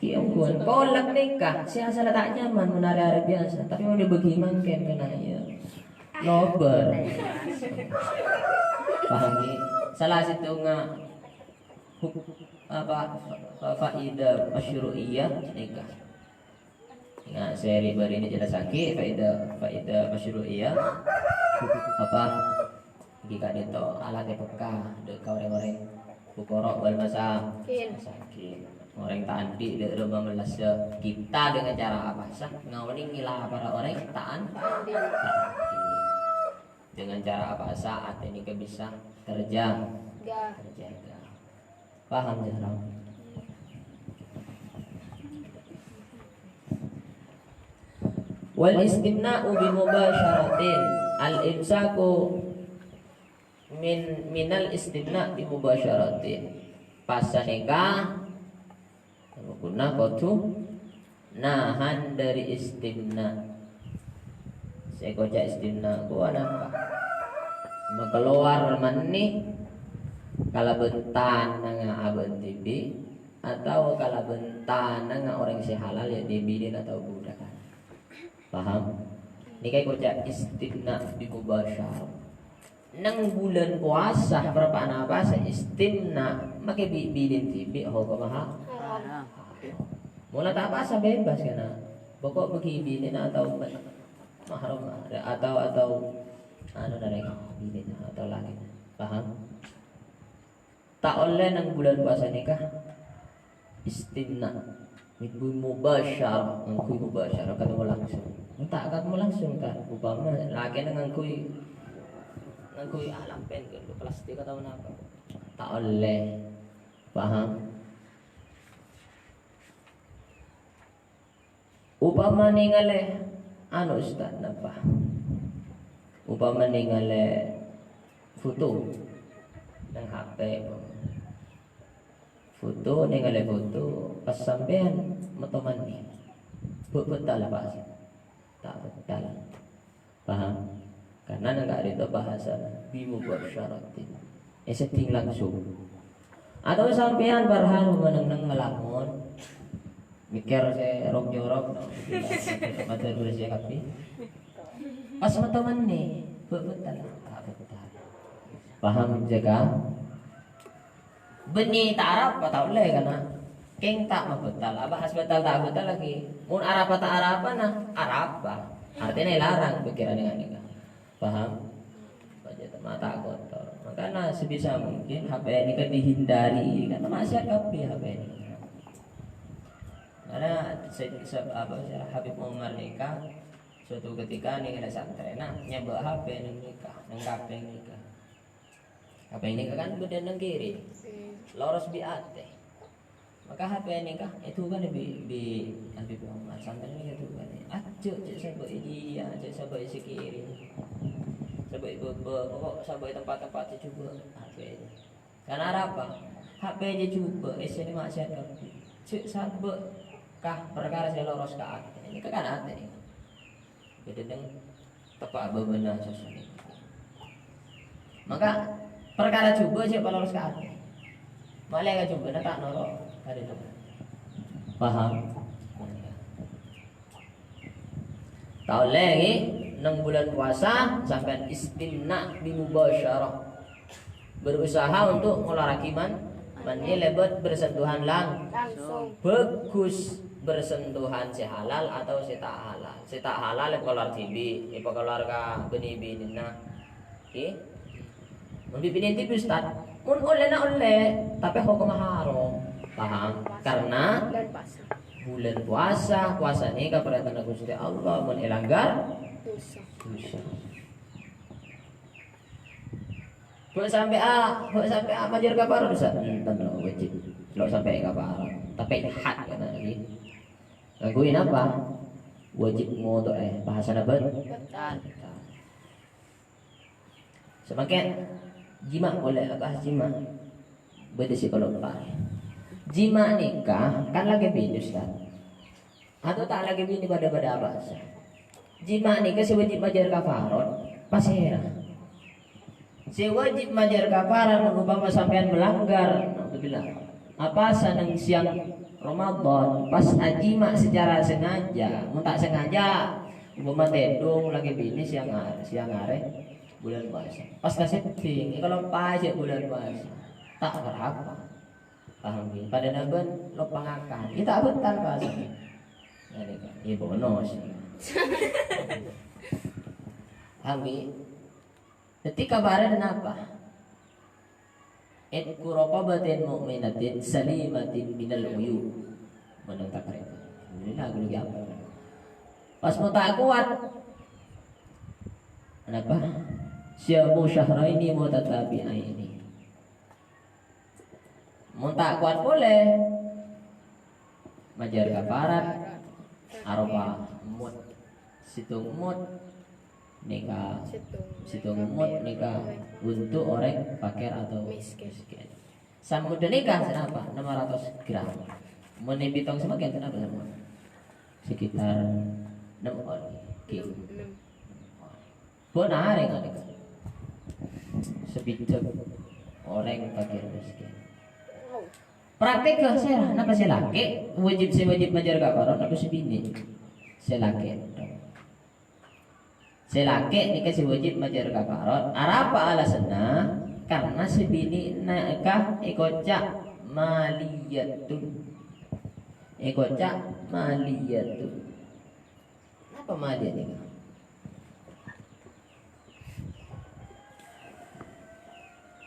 Ki, ampon. Kolak nèka, sè asalla ta' nyaman mon arè-arè biasa, tapè mon èbâghi mangkèn kèna, ya. Lobâr. Paham, ya? Salah sèttongnga huk-, apa, fa-, faidah masyru'iyah nèka. Nah, sè ri-, bâri' nèka jelasaghi faidah, faidah masyru'iyah. Apa? Ngghi ka'dinto alatè pekka dâ' ka orèng-orèng fuqara wal masa-, masakin. Orèng ta' andi' dâ' roma mellassa kita dengan cara apasa? Ngaonèngè lapara orèng ta' an-, ta' andi'. Dengan cara apasa atè nèka bisa terja-, Ga. terjaga. Paham, Zahra? Wal istimna'u bi mubasyaratin. Al imsaku min, minal istimna' bi mubasyaratin. Pas sanèka, ghuna kodhu nahan dâri istimna'. Sè èkoca' istimna' ku anapa? Makalowar mani kalabân tanangnga abâ'na dhibi', atau kalabân tanangnga orèng sè halal, yâ dhibi' atau budak. Paham? Nèka èkoca' istimna' bi mubasyarah. Neng bulân powasa, parappa'na apasa istimna', makè bi-, bilin dhibi' hokomma ha-, Haram. Mola ta' apasa bebas kana. Pokok bagi bilin atau ma-, mahram atau, atau anu narèka bilin atau laki. Paham? Ta' ollè neng bulân powasa nèka istimna'. Bi mubasyarah, ngangghuy mubasyarah, ketemu langsung. Ta' ketemu langsung, ta'. Upama lakèna ngangghuy, ngangghuy alampen, plastik atau napa. Ta' ollè. Paham? Upama nèngalè, anu, Ustaz, napa? Upama nèngalè foto neng H P, upama. Foto, nèngalè foto, pas sampèyan metto mani. Bâ-, bâtal, Pak? Ta' bâtal. Paham? Karena neng ka'dinto bahasana bi mubasyaratin. Èsedding langsung. Atau sampèyan, Farhan, neng-neng ngalamun, mèkkèr sè rok-jorok, no, mator bersih kabbhi. Pas metto mani, bâ-, bâtal, ta' bâtal. Paham, Jaka? Bânnè ta' arapa ta' ollè, kana? Kèng ta' mabâtal, abahas bâtal ta' bâtal lagi. Mon arapa ta' arapa, na, arapa. Artèna èlarang pikiran nèka. Paham? Baca mata kotor. Makana sebisa mungkin H P nèka dihindari, karena maksiat kabbhi H P nèka. Karena se-, se-, apa, Habib Umar nèka suatu ketika nèng santrèna nyabâ' H P nèng nèka, nèng K P nèka. H P nèka kan bâdâ nèng kiri, loros bi' atè. Maka H P nèka èdhukanè bi', bi' Habib Umar, santrè nèka èdhukanè. Ajjhâ' cè' sabâ' è jiyâ, cè' sabâ' è sè kiri. Sabâ' è bâbâ, pokok sabâ' è tempat-tempat sè jhubâ' H P. Karena arapa? H P jhâ' jhubâ', èssèna maksiat kabbhi. Jhâ' sabâ' ka parkara sè loros ka atè. Nèka kan atè nèka. Bâdâ nèng teppa' bâbâna sosso nèka. Maka parkara jhubâ' jhâ' paloros ka atè. Malè ka jhubâ'na ta' noro' ka dhâlem. Paham? Ta' ollè, ngghi, neng bulân powasa sampèyan istimna' bi mubasyarah. Berusaha untuk ngolaraghi man-, mani lèbât bersentuhan lang-, Langsung. Bhâghus bersentuhan sè halal atau sè ta' halal. Sè ta' halal èpakalowar dhibi', èpakalowar ka bânnè binèna. Ngghi? Mon bi' binè dhibi', Ustaz, mon ollèna ollè, tapè hokomma haram. Paham? Karena Bulan puasa. Bulan puasa, puasa nèka parèntana Ghustè Allah, mon èlanggar, Dosa. Dosa. Bâ' sampè' a-, bâ' sampè' a-, majâr kafarot, Ustaz. Enten, lo, wajib. Lo sampè' kafarot. Tapè had kana lagi. Ngangghuy napa? Wajib ngodo'è. Bahasana bât-, Bâtal. Samangkèn, jima' polè, abahas jima'. Bâdâ sè kaloppaè. Jima' nèka kan lakè binè, Ustaz. Atau ta' lakè binè padâ-padâ abahasa. Jima' nèka sè wajib majâr kafarot, pasèra? Sè wajib majâr kafarot mon upama sampèyan malanggar, naudzubillah. Apasa neng sèyang Ramadan, pas ajima' secara sengaja, mon ta' sengaja, upama tèdung lakè binè sèyang arè, sèyang arè, bulan puasa. Pas kasedding, èkaloppaè jâ' bulan puasa. Ta' arapa. Paham, ghi? Padâna bân loppa ngakan. Iyâ ta' bâtal, pas. Iyâ, bonus. Paham, ghi? Dhâddhi, kabarân napa? Itqu raqabatin mu'minatin salimatin minal uyub. Menurut takrib. Alhamdulillah, guru ki apa? Pas mon ta' kowat. Kenapa? Siyamu syahraini mutatabi'aini. Mon ta' kowat polè, majâr kafarat aropa mut. Sèttong mut nèka, sèttong mut nèka untuk orèng fakir atau miskin. Sampun nèka sè napa? Ennem ratos gram. Mon è pitong samangkèn sè napa sampun? Sekitar ennem on kilo. Pon arè kali. Sabidhâk orèng fakir miskin. Praktek sè napa sè lakè', wajib sè wajib majâr kafarat napa sè binè'? Sè lakè'. Sè lakè' nèka sè wajib majâr kafarat. Arapa alasanna? Karena sè binè' nèka èkoca' maliyatun. Èkoca' maliyatun. Napa maliyah nèka?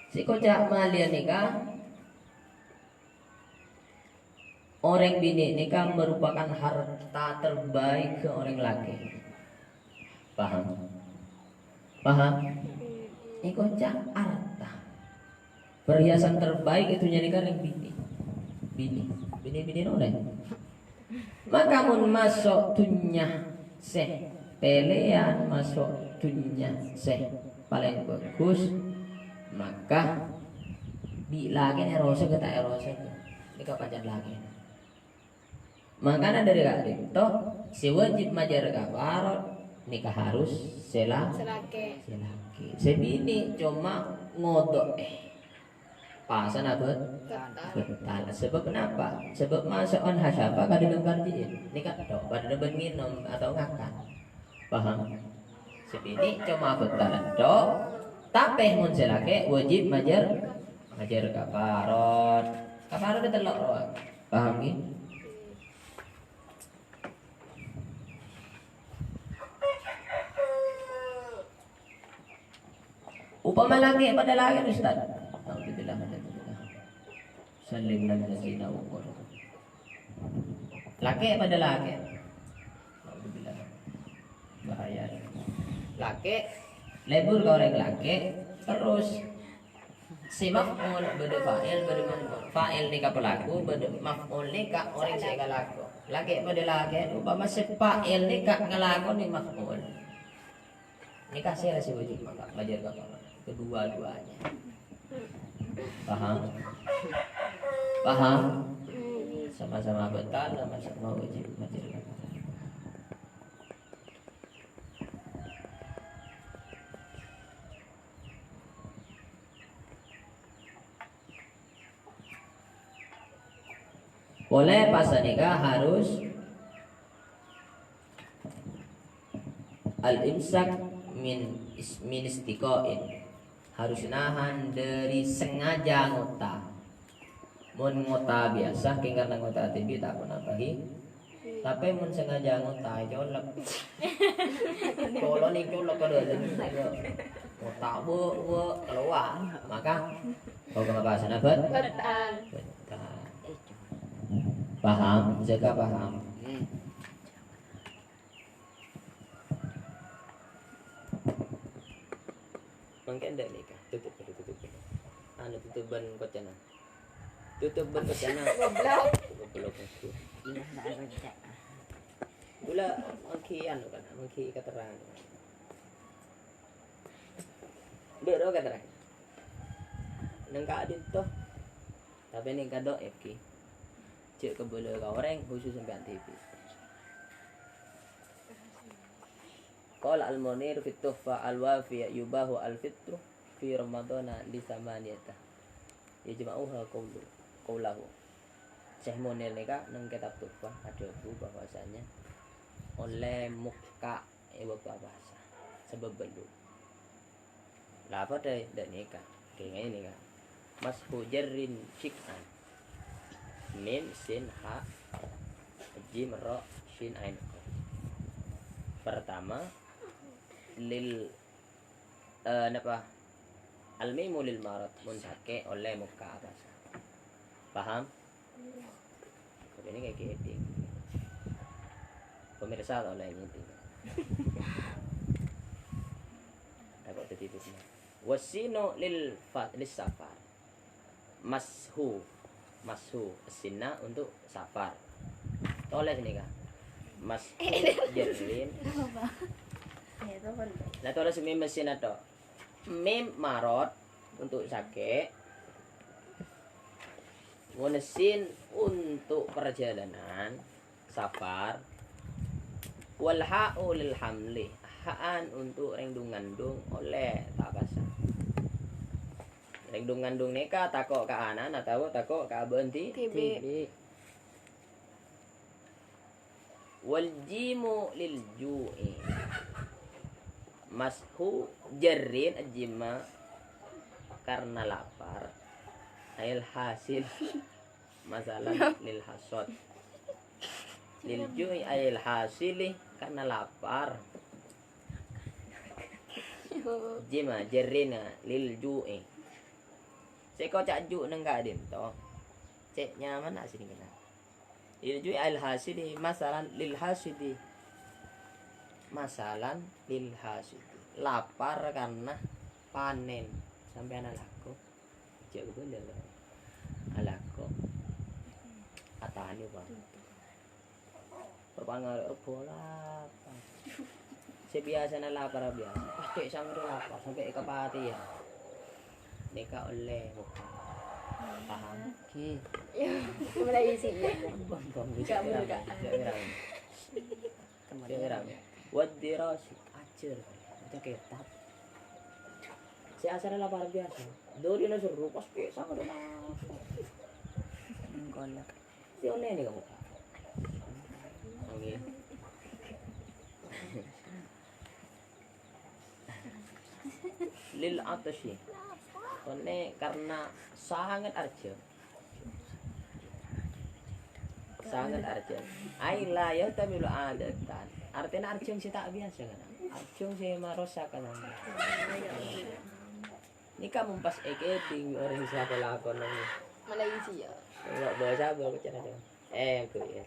Sè èkoca' maliyah nèka, orèng binè' nèka merupakan harta terbaik ka orèng lakè'. Paham? Paham? Èkoca' arta. Perhiasan terbaik è dhunnya nèka rèng binè'. Binè'. Binè'-binè' orèng. Maka mon maso' dhunnya sè pèlèyan, maso' dhunnya sè palèng bhâghus, maka bi' lakèna èrosok ta' èrosok, nèka pancèn lakèna. Mangkana dhâri ka'dinto, sè wajib majâr kafarat nèka harus sè la-, sè lakè'. Sè lakè'. Sè binè' coma ngodo'è. Pasana bet-, betal. Betal. Sebab kenapa? Sebab maso'an hasyapa kadhi nèng karji'in. Nèka tok, padâna bân ngènom atau ngakan. Paham? Sè binè' coma betalan tok. Tapè mon sè lakè' wajib majâr, majâr kafarat. Kafarat tello' rowa. Paham, ghi? Upama lakè' padâ lakè', Ustaz. Naudzubillah, naudzubillah. Sallim lana zina ukur. Lakè' padâ lakè'. Naudzubillah. Bahaya. Lakè' lebur ka orèng lakè', terros sè maf'ul bâdâ fa'il, bâdâ maf'ul. Fa'il nèka pelaku, bâdâ maf'ul nèka orèng sè èkalako. Lakè' padâ lakè', upama sè fa'il nèka ngalakonè maf'ul. Nèka sèra sè wajib maka majâr kafarat? Kedua-duanya. Paham? Paham? Sama-sama betal, sama-sama wajib majâr kafarat. Polè pasa nèka harus al-imsak min is-, min istiqa'in. Harus nahan dari sengaja ngota. Mon ngota biasa, kèng karena ngota T B ta' ponapa, ghi. Tapè mon sengaja ngota, colok. Colok nèng colok kadâ. Ngota, bu, bu, keluar. Maka, kok kenapa sana, bet? Betal. Betal. Paham? Jaga paham. Hmm. Mangkèn dâ' nèka, tutup, tutup, tutup. Anu, tutup bân kocana. Tutup bân kocana. Goblok. Goblok aku. Ghulâ manggi anu kan, manggi katerrangan. Bâ' ro katerrangan. Nèng ka'dinto. Tapè nèng kadâ' èpki. Jhâ' kabâlâ ka orèng, khusus sampèyan dhibi'. Qala Al-Munir fit Tuhfah Al-Wafiyah, yubahu al-fitru fi Ramadhana li samaniyata. Yajma'uha qaulu-, qaulahu. Syekh Munir nèka nèng kitab Tuhfah adhâbu bahwasanya ollè mokka' è bâkto apasa. Sabâb bâllu'. La padâ dâ' nèka. Kèngèng nèka. Mashu jarrin syik'an. Mim, sin, ha, jim, ro, shin, ain, qaf. Pertama, lil, eh, napa? Al-mimu lil marad, mon sakè' ollè mokka' abasa. Paham? Ini kayak gini. Pemirsa ta' ollè ngèdhing. Tako' dhâddhi fitnah. Wasinu lil fa-, lis safar. Mashu. Mashu. Sinna untuk safar. Tolès nèka. Mashu jarrin. Lah tolès mim sinna tok. Mim marot untuk sakè'. Wa sin untuk perjalanan, safar. Wal ha'u lil hamli. Ha'an untuk rèng dung-ngandung ollè ta' abasa. Rèng dung-ngandung nèka tako' ka ana'na atawa tako' ka abâ'na dhibi'. Wal jimu lil ju'i. Mashu jarrin ajima karena lapar. Ail hasil. Masalan lil hasad. Lil ju'i ail hasili karena lapar. Jima jarrina lil ju'i. Sè koca' ju' neng ka'dinto. Cè' nyaman asli kena. Lil ju'i al hasidi, masalan lil hasidi. Masalan lil hasidi. Lapar karena panen. Sampèyan alako. Jâ' kebendel. Alako. Atani, Pak. Perpangaruh rebo lapar. Sè biyasana lapar biyasa. Pas cè' sangghu lapar sampè' kapatèyan. Nèka ollè mokka'. Paham? Oke. Mulai isi. Bom, bom, bisa. Enggak, enggak. Bisa, bisa. Bisa, bisa. Wadirasi, ajhâr. Baca kitab. Sè asalla lapar biyasa. Dhâri na seru, pas cè' sangghu lapar. Golek. Sè onèng nèka, Bu. Ngghi. Lil atasyi. Onèng karena sanget arjhâng. Sanget arjhâng. Ai la yahtamilu adatan. Artèna arjhâng sè ta' biyasa, kan? Arjhâng sè marosak, kan? Nèka mon pas èkèdhing orèng sè ako-lako neng Malaysia. Enggak bawa sabar, aku cara dia. Eh, aku ya.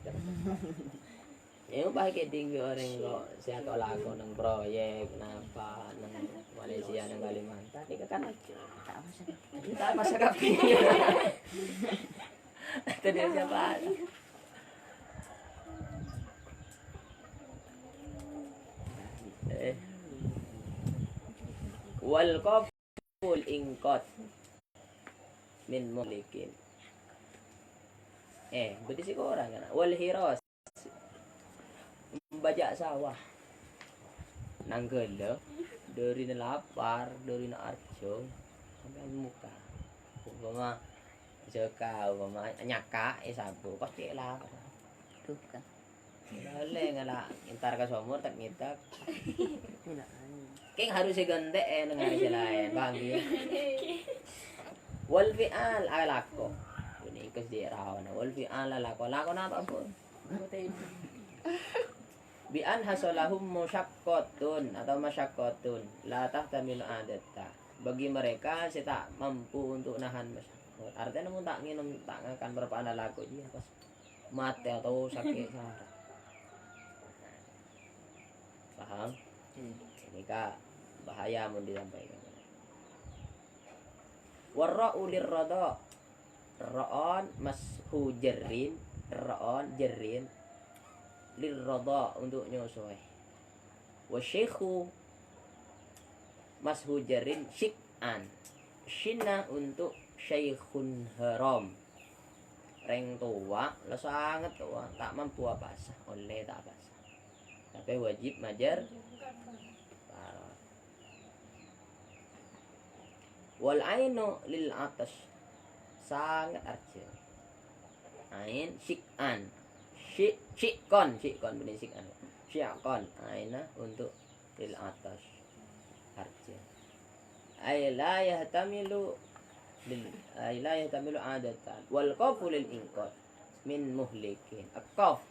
Nèka mon pas èkèdhing orèng kok sè ako-lako neng proyek, napa, neng Malaysia, neng Kalimantan. Nèka kan tak masa kabeh. Tak masa kabeh. Tadi siapa? Eh. Wal qaf Wal inqad min muhlikin. Eh, bâdâ sè korang, kan? Wal hiras. Bâjâ' sawah. Nangghâlâ, dhârina lapar, dhârina arjhâng, sampèyan mokka'. Upama jâgâ, upama nyaka', eh, sabu, pastè lapar. Duh, kan. Boleh ngala' entar ka somor, tak ngitak. Keng harus sè gantè', eh, neng arè sè laèn, paham, ya? Wal fi'al, alako. Ini ikut di rawan. Wal fi'al, alako. Lako napa, Bu? Bi an hasalahum musyaqqatun atau masyaqqatun la tahtamilu adata. Bagi mereka sè ta' mampu untuk nahan masyaqqat. Artinya, mun ta' ngènom, ta' ngakan, berpana lako, iya, pas. Matè atau sakè' sara. Paham? Hmm. Ini ka bahaya mun disampaikan. Warra'u lirrada. Ra'on mashu jarrin, ra'on jarrin lirrada untuk nyosowè. Wa syaikhu mashu jarrin syik'an. Shinna untuk syaikhun haram. Rèng towa, la sanget towa, ta' mampu apasa, ollè ta' apasa. Tapè wajib majâr parot. Wal ainu lil atas, sanget arjhâng. Ain syik'an. Syik-, syik'on, syik'on, bukan syik'an. Syik'on, aina untuk lil atas. Arjhâng. Ay la yahtamilu lil, ay la yahtamilu adatan. Wal qafu lil inqad min muhlikin. Aqaf.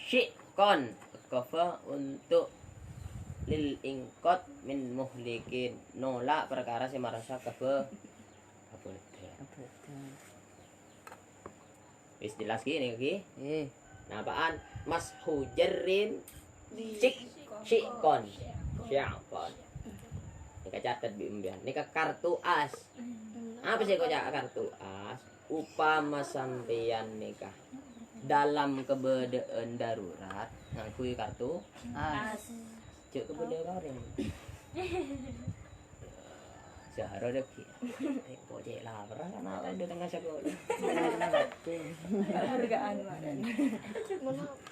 Syik'on. Aqafa untuk Lil ingkot min muhlikin, nolak perkara sè marosak kabâ-, kabâdâ'ân. Wis jelas ghi nèka ghi? Eh. Napa'an? Mashu jarrin cik, syikon. Syikon. Nèka catet bi' embiyan. Nèka kartu as. Apa sè èkoca' kartu as? Upama sampèyan nèka dalam kabâdâ'ân darurat, ngangghuy kartu as. Jhâ' kabâdâ'ân orèng. Sahara lagi. Eh, kok cè' lapar, kan apa udah tengah sekolah. Hargaan, Mak.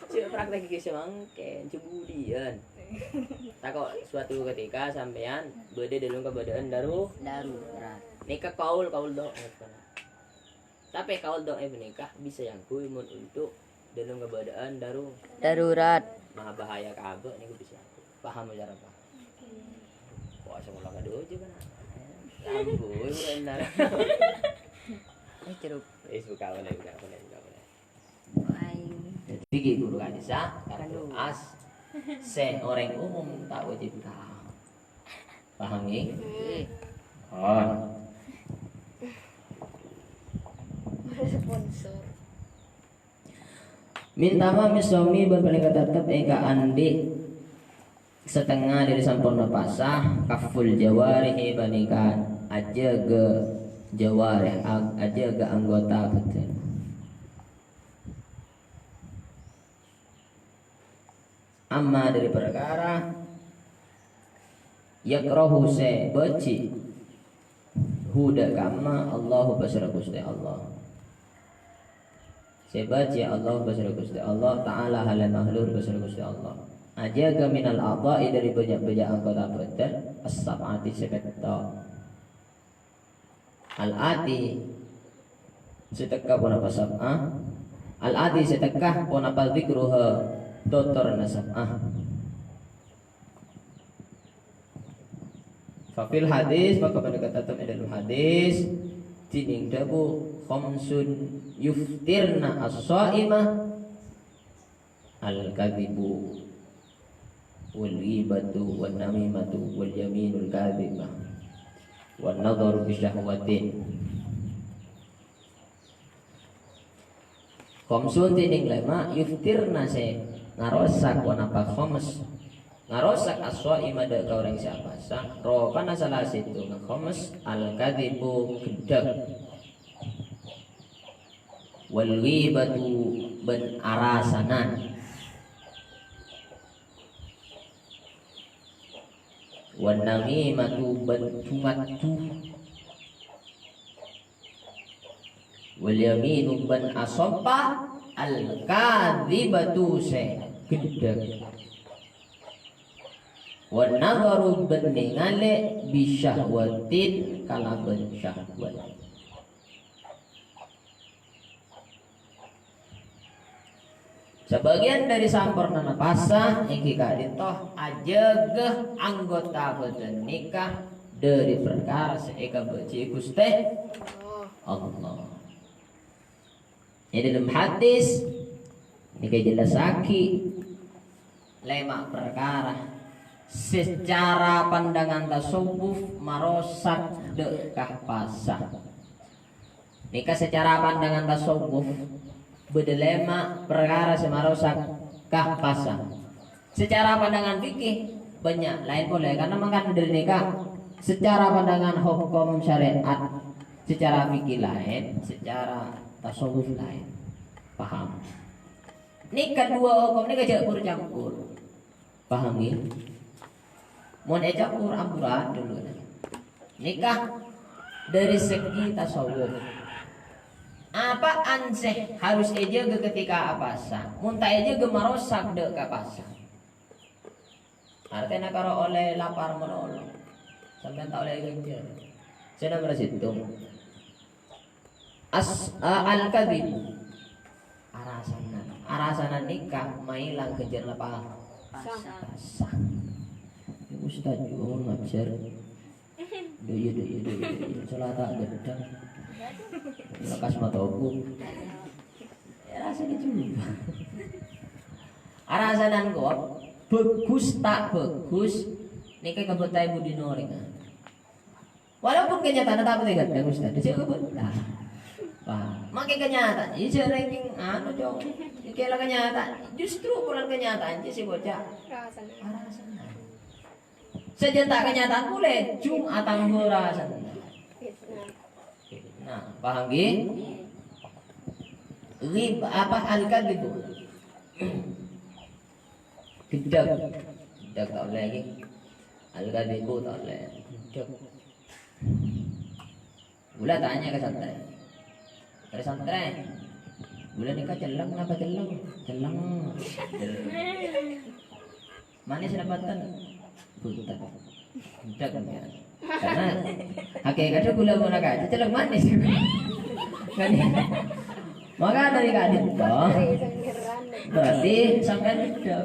Cè' praktek iki semangkèn, cebudian. Tako' suatu ketika sampèyan bâdâ dâlem kabâdâ'ân daru-, darurat. Nèka kaul, kaul do'if. Tapè kaul do'if nèka bisa èangghuy mon untuk dâlem kabâdâ'ân daru-, darurat. Maha bahaya kabâ nèka bisa èangghuy. Paham cara paham? Wah, sekolah kedua aja kan. Ampun, benar. Eh, jeruk. Eh, buka mana, buka mana, buka mana. Aing. Jadi, ghi guru hadis, ah, kartu as. Sè orèng umum ta' wajib tao. Paham, ngghi? Hmm. Oh. Sponsor. Min tamami shaumi bân panèka tetep èkaandi' satengnga dâri samporna pasa, kafful jawarihi panèka ajâgâ jawarih, ag-, ajâgâ anggota bhâdhân. Amma dâri parkara yakrahu sè bâji', hu dâ' kamma Allahu bâsara Ghustè Allah. Sè bâji' Allah bâsara Ghustè Allah, Ta'ala halal mahlur bâsara Ghustè Allah. Ajâgâ minal a'dha'i dâri bânnya'-bânnya' anggota bhâdhân, as-sab'ati sè pètto'. Al-ati sè tekka ponapa sab'ah? Al-ati sè tekka ponapa dzikruha totorna sab'ah? Fa fil hadis, maka panèka tetep è dâlem hadis, dhinèng dhâbu, "Khamsun yuftirna as-shaima." Al-kadhibu wal ghibatu wan namimatu wal yaminul kadhibah wan nadharu bi syahwatin. Khamsun dhinèng lèma' yuftirna sè ngarosak, ponapa khams? Ngarosak as-shaima dâ' ka orèng sè apasa. Ropana sala sèttong khams al-kadhibu, ghedhek. Wal ghibatu bân arasanan. Wan namimatu bân du-ngaddu. Wal yaminu bân asompa, al-kadzibatu sè ghedhek. Wan nadharu bân nèngalè bi syahwatin kalabân syahwat. Sabâgiyân dâri sampornana pasa èngghi ka'dinto ajâgâ anggota bhâdhân nèka dâri parkara sè èkabâji'i Ghustè Allah. È dâlem hadis nèka èjellassaghi lèma' parkara secara pandangan tasawuf marosak dâ' ka pasa. Nèka secara pandangan tasawuf bâdâ lèma' parkara sè marosak ka pasa. Secara pandangan fikih bânnya' laèn polè, karena mangkana dâri nèka secara pandangan hukum syariat, secara fikih laèn, secara tasawuf laèn. Paham? Nèka dua hukum nèka jhâ' pur-campur. Paham, ngghi? Mon ècampor, amburadhâlâ. Nèka dâri segi tasawuf. Apaan sè harus èjâgâ ketika apasa? Mon ta' èjâgâ, marosak dâ' ka pasa. Artèna karo ollè lapar malolo. Sampèyan ta' ollè ghânjhâr. Sè nomer sèttong. As-, a-, al-kadhibu. Arasanan. Arasanan nèka maèlang ghânjhârânna pa-, pasa. Pasa. Ustaz, yo ngajhâr. Duh, iya, duh, iya, duh, iya, duh, iya. Salat ta' ghâddhâng. Lekas matoku. Ya, rasanya juga. Arasanan kok. Bagus ta' bagus, nèka kabhâta'è budina orèng. Walaupun kenyataannya ta' patè ghândhâng, Ustaz, jhâ' kabhâta. Wah, makkè kenyataan, iyâ jhâ' ranking anu, Cong. Iki la kenyataan, justru polana kenyataan jhâ' sè bâca. Parasana. Sè jhâ' ta' kenyataan polè, jhung atangghâ rasana. Nah, paham ghi? Ghib-, apa, al-kadhibu? Ghedhâk. Ghedhâk ta' ollè ghi. Al-kadhibu ta' ollè. Ghedhâk. Ghulâ tanya ka santrè. "Rè santrè, ghulâ nèka celleng napa celleng?" "Celleng." "Manès napa ten?" "Bhunten." Ghedhâk, ya. Karena hakikatnya ghulâ mon nèka celleng manès. Kan? Maka dari ka'dinto, berarti sampèyan ghedhâk.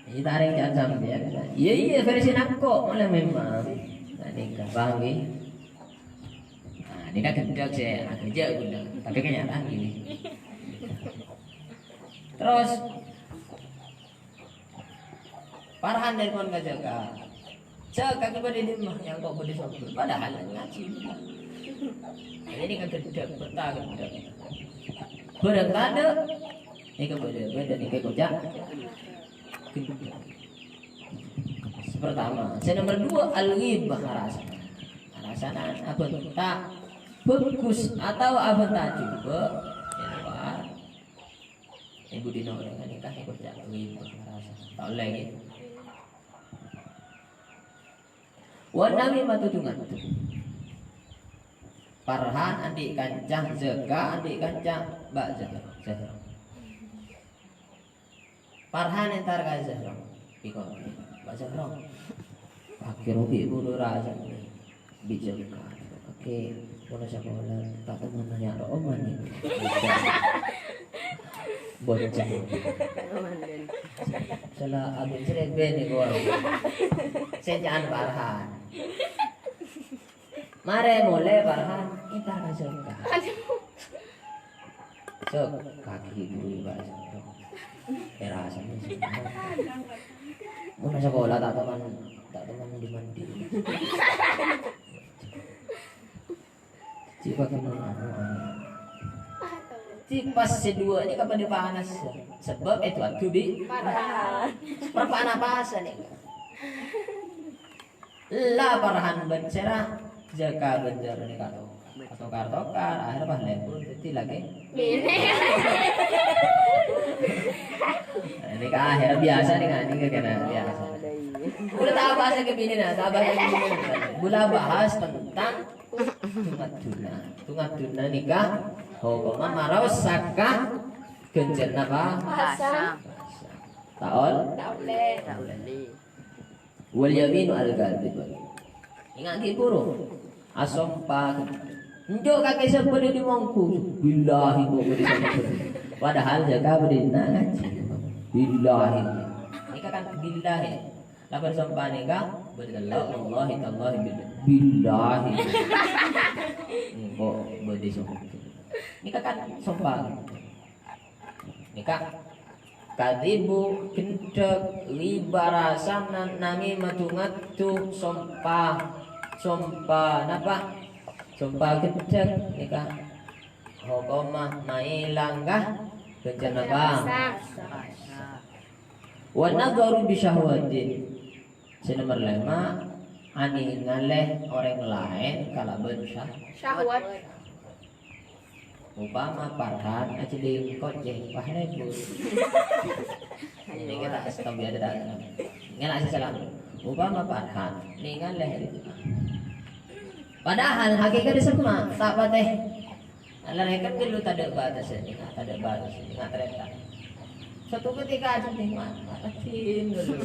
Ini taring jangan sampèyan. Iya, iya, versi nangko, malah memang. Nah, ini paham, ya? Nah, ini kan ghedhâk sih, aku aja ghulâ. Tapi kenyataan gini. Terus, Farhan nelpon ka Jaka. "Jaka, kita di rumah yang kok budi sobur." Padahal ngajhi. Ini kan ghedhâk, bhunten ghedhâk. Bhârâng tadâ', ini kan bhârâng, bhârâng ini kan kocak. Ghedhâk. Pertama, sè nomor dua, al-ghibah, arasana. Arasana abhânta bagus atau abhânta jhubâ', ya, Pak. Ibu dino orèng nèka, ibu cak ibu ngerasa. Ta' ollè, ngghi. Wa namimatu tungatu. Farhan andi' kanca, Zaka andi' kanca, Mbak Zahra. Zahra. Farhan entar ka Zahra. Iko, Mbak Zahra. Akhir obi bulu rasa. Bicara. Oke, mula sakola, ta' teman nanya ro'oman ni. Bocah. Sala abis rebe ni gua. Sejaan Farhan. Mare mole Farhan, kita ka Zaka. Sok, kaki dulu, Pak. Era asam ni. Mula sakola ta' teman, ta' teman di mandi. Cik pakai mana? Anu, anu. Cik pas sè duwâ' ni kapan panas. Sebab itu aku bi. Parah. Perpanapasan ni. La Farhan bân sèra, Zaka bân Zahra ni kato-, katokar-tokar, akhir pas lèbur, dhâddhi lakè. Bini. Ini kan akhir biasa ni kan, ini kan biasa. Udah tak bahas lagi bini nah, tak bahas lagi bini. Mula bahas tentang tungadduna. Tungadduna nèka hokoma maraos saka ghânjhârânna pa-, Puasa. Ta' ol-, Ta' ollè. Ta' ollè. Wal yaminu al-kadhib. Enga' ghi' buru. Asompa. Enjâ' kakè sè bâdâ di monggu. Billahi kok bâdâ sè bâdâ. Padahal Zaka bâdâ di ngajhi. Billahi. Nèka kan billahi. Lapor sompa nèka bâdâ tello'. Wallahi tallahi billahi. Billahi. Engko' bâdâ sompa. Nèka kan sompa. Nèka, kadhibu, gendhek, ghiba, arasana, namimatu, ngaddu, sompa, sompa napa? Sompa gendhek, nèka, hokoma maèlang ka ghânjhârân napa? Wa nadharu bi syahwatin. Sè nomer lèma', anèngalè orèng laèn kalabân syah-, Syahwat. Upama Farhan ajhâlingko' jhâ' pas lèbur. Ini kita stop ya, tidak. Ngena' sè salah. Upama Farhan nèngalè. Padahal hakikatta semma' ta' patè. Alarèkèn ghâllu tadâ' batas, nèka tadâ' batas, nèka tarètan. Satu ketika aja nikmat, rajin ghâllu.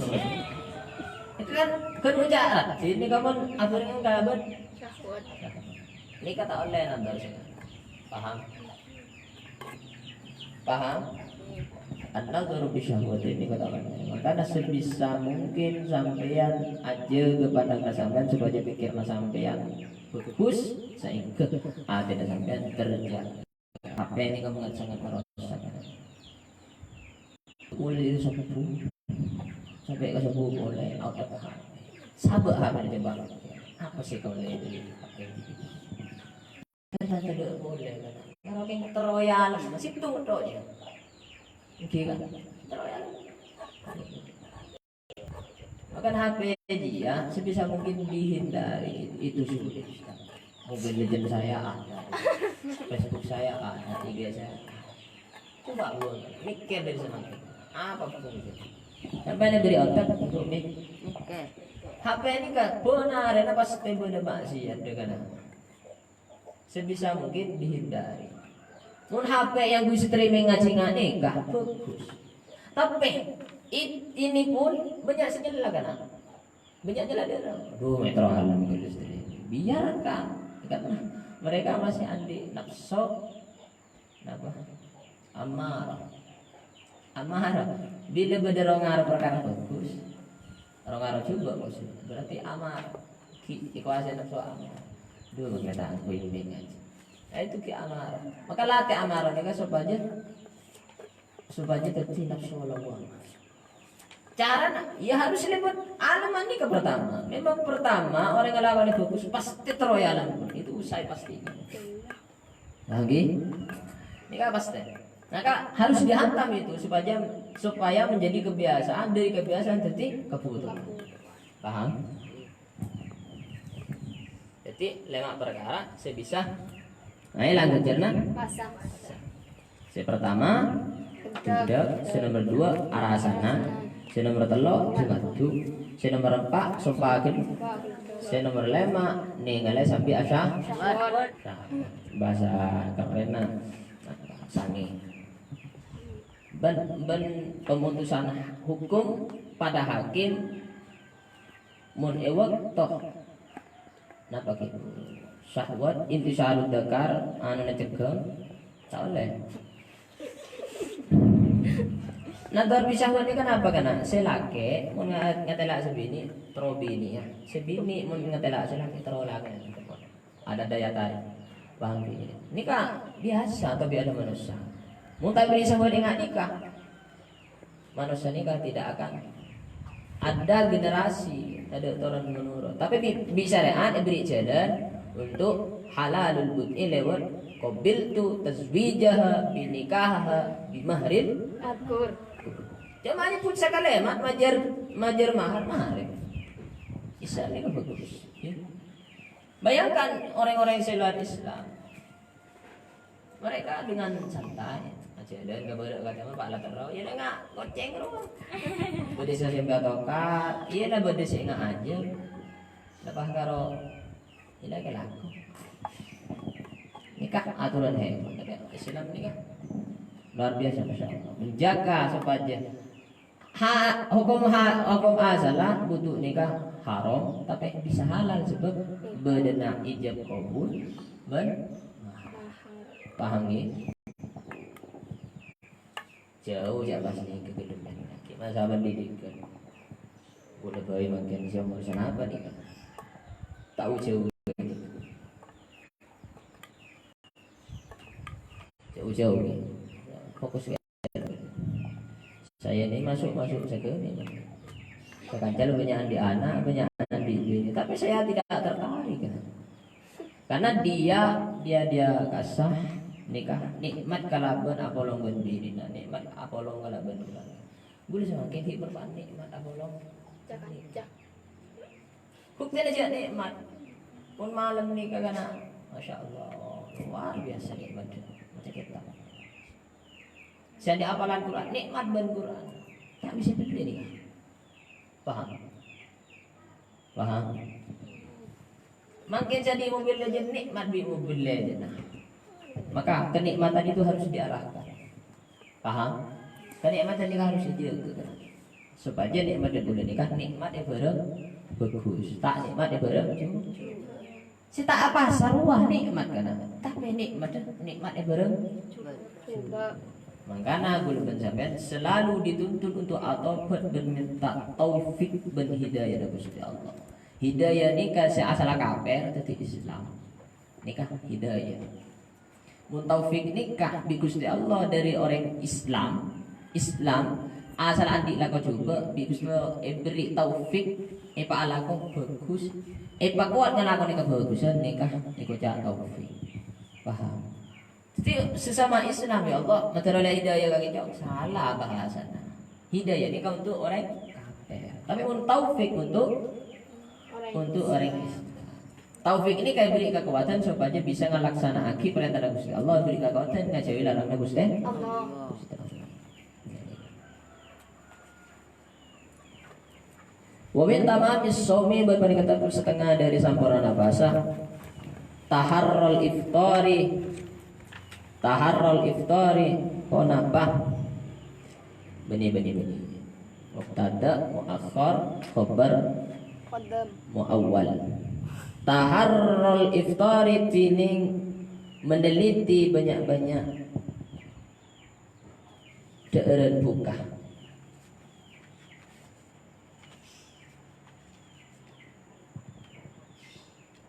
Itu kan, kan ucap rajin, nèka mon akhirnya kalabân syahwat. Nèka ta' ollè nandhâr sè. Paham? Paham? An-nadharu bi syahwati nèka ta' ollè. Makana sebisa mungkin sampèyan ajâgâ pandangna sampèyan supaya pikirna sampèyan bagus, saèngghâ atèna sampèyan terjaga. Apa ini kamu sangat merosak? Mulai dari subuh. Sampè' ka sobbhu polè, out of hand. Sabâ' H P coba. Apa sih kalau itu? Ternyata dâ' polè, kan? Karo kèng terro è alem, sèttong tok, ya. Èngghi, kan? Terro è alem. Maka H P jiyâ, sebisa mungkin dihindari, itu sulit, Ustaz. Mobile Legend saya ada, Facebook saya ada, I G saya ada. Coba lu mikir dari sana. Apa fungsi? Sampai diberi otak untuk mik-, mikir. H P ini kan benar, ini pasti benar maksiat dengan apa? Sebisa mungkin dihindari. Mon H P yang bisa streaming ngajhi nganèka, bagus. Tapi, it-, ini pun banyak sè nyela, kan? Banyak nyela dia orang. Aduh, metro haram ke listrik. Biarkan. Karena mereka masih andi' nafsu. Napa? Amarah. Amarah. Bilâ bâdâ rong arep parkara bagus, rong arep jhubâ' maksudnya. Berarti amarah. Ghi' èkoasè nafsu amarah. Duh, kata aku ini ngaji. Nah, itu ghi' amarah. Maka latih amarah nèka supaya, supaya dâddhi nafsu lawan. Carana, ya harus lèbât alem nèka pertama. Memang pertama, orang yang lakukan bagus, pasti terro è alem. Itu saya pastikan. Nah, nggih. Ini kan pasti. Maka harus dihantam itu supaya, supaya menjadi kebiasaan, dari kebiasaan dâddhi kebutuhan. Paham? Jadi, lèma' parkara sè bisa. Nah, lanjut, Jarna. Pasang. Sè pertama, gendhek. Sè nomor dua, arasana. Sè nomor tello', sè madu. Sè nomor empa', sompaghân. Sè nomor lèma', nèngalè sambi asa. Bahasa kerenna, sange. Bân, bân pemutusan hukum pada hakim mon è bâkto napa ghi? Syahwat, intisarud dzakar, anuna cegghâng, ta' ollè. Nah, dhâr bisyahwat nèka napa, kana? Sè lakè' mon nga-, ngatèla' sè binè', terro binè', ya. Sè binè' mon ngatèla' sè lakè', terro lakè'. Ada daya tarik. Paham, ghi? Nèka biasa, tabi'adda manossa. Mon ta' èberri' syahwat è nga' nèka, manossa nèka tidak akan ada generasi, ada turun menurun. Tapi bi-, bi syariat èberri' jhâlân untuk halalul bud'i lewat qabiltu tazwijaha binikahiha bimahrin. Akur. Cuma nyebbhut sakalemat majâr, majâr mahar, mahar. Islam nèka bagus, ya. Bayangkan orang-orang sè luar Islam. Mereka dengan santai, ajhâlân ka bârâ' ka jhâmma, Pak, la terro, ya, nènga' kocèng rowa. Bâdâ sè sèmpa tokar, iyâ, la bâdâ sè ngajhâr. Lepas karo, iyâ, la kalaku. Nèka aturan hebat, tapi Islam nèka luar biasa, Masya Allah. Menjaga supaya Ha-, hukum ha-, hukum asalla wudu nèka haram, tapè bisa halal sabâb bâdâna ijab qabul bân mahar. Paham, ghi? Jhâu jhâ' pas nèka ghâlem nèka. Masalah pendidikan. Kaulâ bhâi mangkèn sè umur sanapa nèka? Tao jhâu. Jhâu-jhâu, ghi. Fokus, ghi. Saya ini masuk-masuk saja ini. Saya kan calon banyak andi' ana', banyak andi' binè, tapi saya tidak tertarik. Karena dia, dia, dia kasah nikah, nikmat kalabân apolong bân binèna, nikmat apolong kalabân keluarga. Bulâ samangkèn ghi' perpa'an nikmat apolong. Cak-cak. Buktèna jhâ' nikmat. Pon malem nèka kana, Masya Allah, luar biasa nikmat. Maca kitab. Sè andi' apalan Quran, nikmat bân Quran. Ta' bisa bellè nèka. Paham? Paham? Mangkèn sè andi' mobil Legend, nikmat bi' mobil Legend. Nah. Maka kenikmatan itu harus diarahkan. Paham? Kenikmatan nèka harus èjâgâ. Sopajâ nikmat è bulâ nèka nikmat è bârâng bhâghus. Ta' nikmat è bârâng jhubâ'. Sè ta' apa sarowa nikmat kana. Tapè nikmat, nikmat è bârâng jhubâ'. Mangkana kaulâ bân sampèyan selalu dituntut untuk atobat bân mènta taufik bân hidayah dâri Ghustè Allah. Hidayah nèka sè asalla kapèr dâddhi Islam. Nèka hidayah. Mon taufik nèka bi' Ghustè Allah dâri orèng Islam, Islam, Asal andi' lako jhubâ', bi' Ghustè Allah èbherri' taufik, èpaalako bhâghus, èpakowat ngalakonè kabhâghusân, nèka èkoca' taufik. Paham? Jadi, sesama Islam, ya Allah, madhâr ollè hidayah ka kèco', sala bahasana. Hidayah nèka untuk orèng kafir. Tapi mon taufik untuk, untuk orèng Islam. Taufik nèka èbherri' kakowadhân sopajâ bisa ngalaksana'aghi parèntana Ghustè Allah, èbherri' kakowadhân ngajhâuwi laranganna Ghustè Allah. Ghustè Allah. Wa min tamamis shaumi, bân panèka satengnga dâri sampornana pasa. Taharrul iftari. Taharrul iftari. Ponapa? Bânnè, bânnè, bânnè. Mubtada muakhar, khobar Qaddam. Muawwal. Taharrul iftari, dhinèng meneliti bânnya'-bânnya' dhâ'ârân buka.